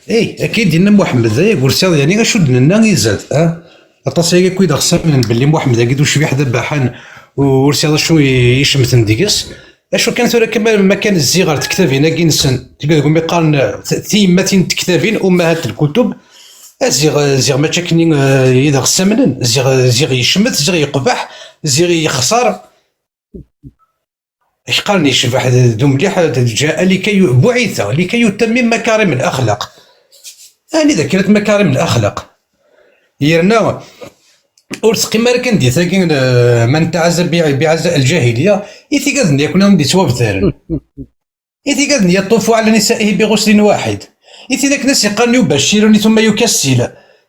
اي اكيد ان محمد ذا يقول سياض يعني اشو دننا يزاد اه. اطاس ياكي كويد غسامن باللي محمد اكيد وشبيح ذبحان ورسياض شو يشمتن ديقس. اشو كان ثورة كما ما كان الزيغر تكتابين اكي نسن تقول لكم يقارن تيمتين تكتابين امهات الكتب. زيغ زيغ ما تشكني اذا غسامن زيغ زيغ يشمت زيغ يقبح زيغ يخسر. اش قال يشبح ذو مليح؟ جاء لكي ي-، بعث لكي يتمم مكارم الأخلاق. أنا إذا كانت مكارم الأخلاق يرنا ورزقي مالك عندي ثاقين، آه، من تعزى بع-، بعزاء الجاهلية. إذا قاعد يكون عندي سواب ثارن. إذا قاعد يطوف على نسائه بغسل واحد. إذا كناس يقال يبشرني ثم يكسل.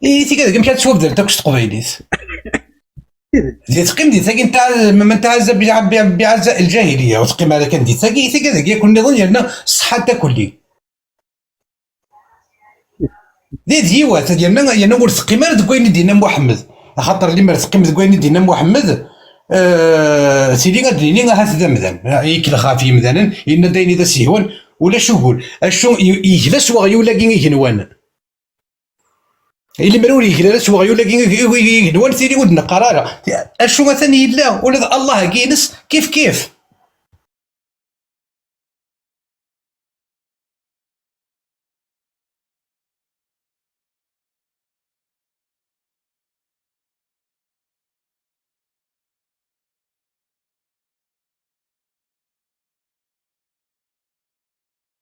إذا قاعد كم كانت سواب ثارن تاكس تقبيليت. دي تقيم دي ثاقي نتاع من تعزى بع-، بع-، بعزاء الجاهلية، وتقيم على كان دي ثاقي، ثاقي ذاك يكون نظن يرنا صحة تاكلي. D, d yiwet, yerna, yerna ur teqqim ara deg wayen i d-yenna Muḥemmed. Axaṭer limer teqqim deg wayen i d-yenna Muḥemmed, eh, tili ad d-nini ahat d amdan. Ikellex ɣef yemdanen, yenna-d ayen i d as-yehwan, ulac ugur. Acu, y-, yegla s weɣyul-agi igenwan. I limer ur yegla ara s weɣyul-agi ig-, ig-, ig-, igenwan, tili ur d-neqqar ara. Acu atan yella, ula d Allah-agi-ines, kif kif.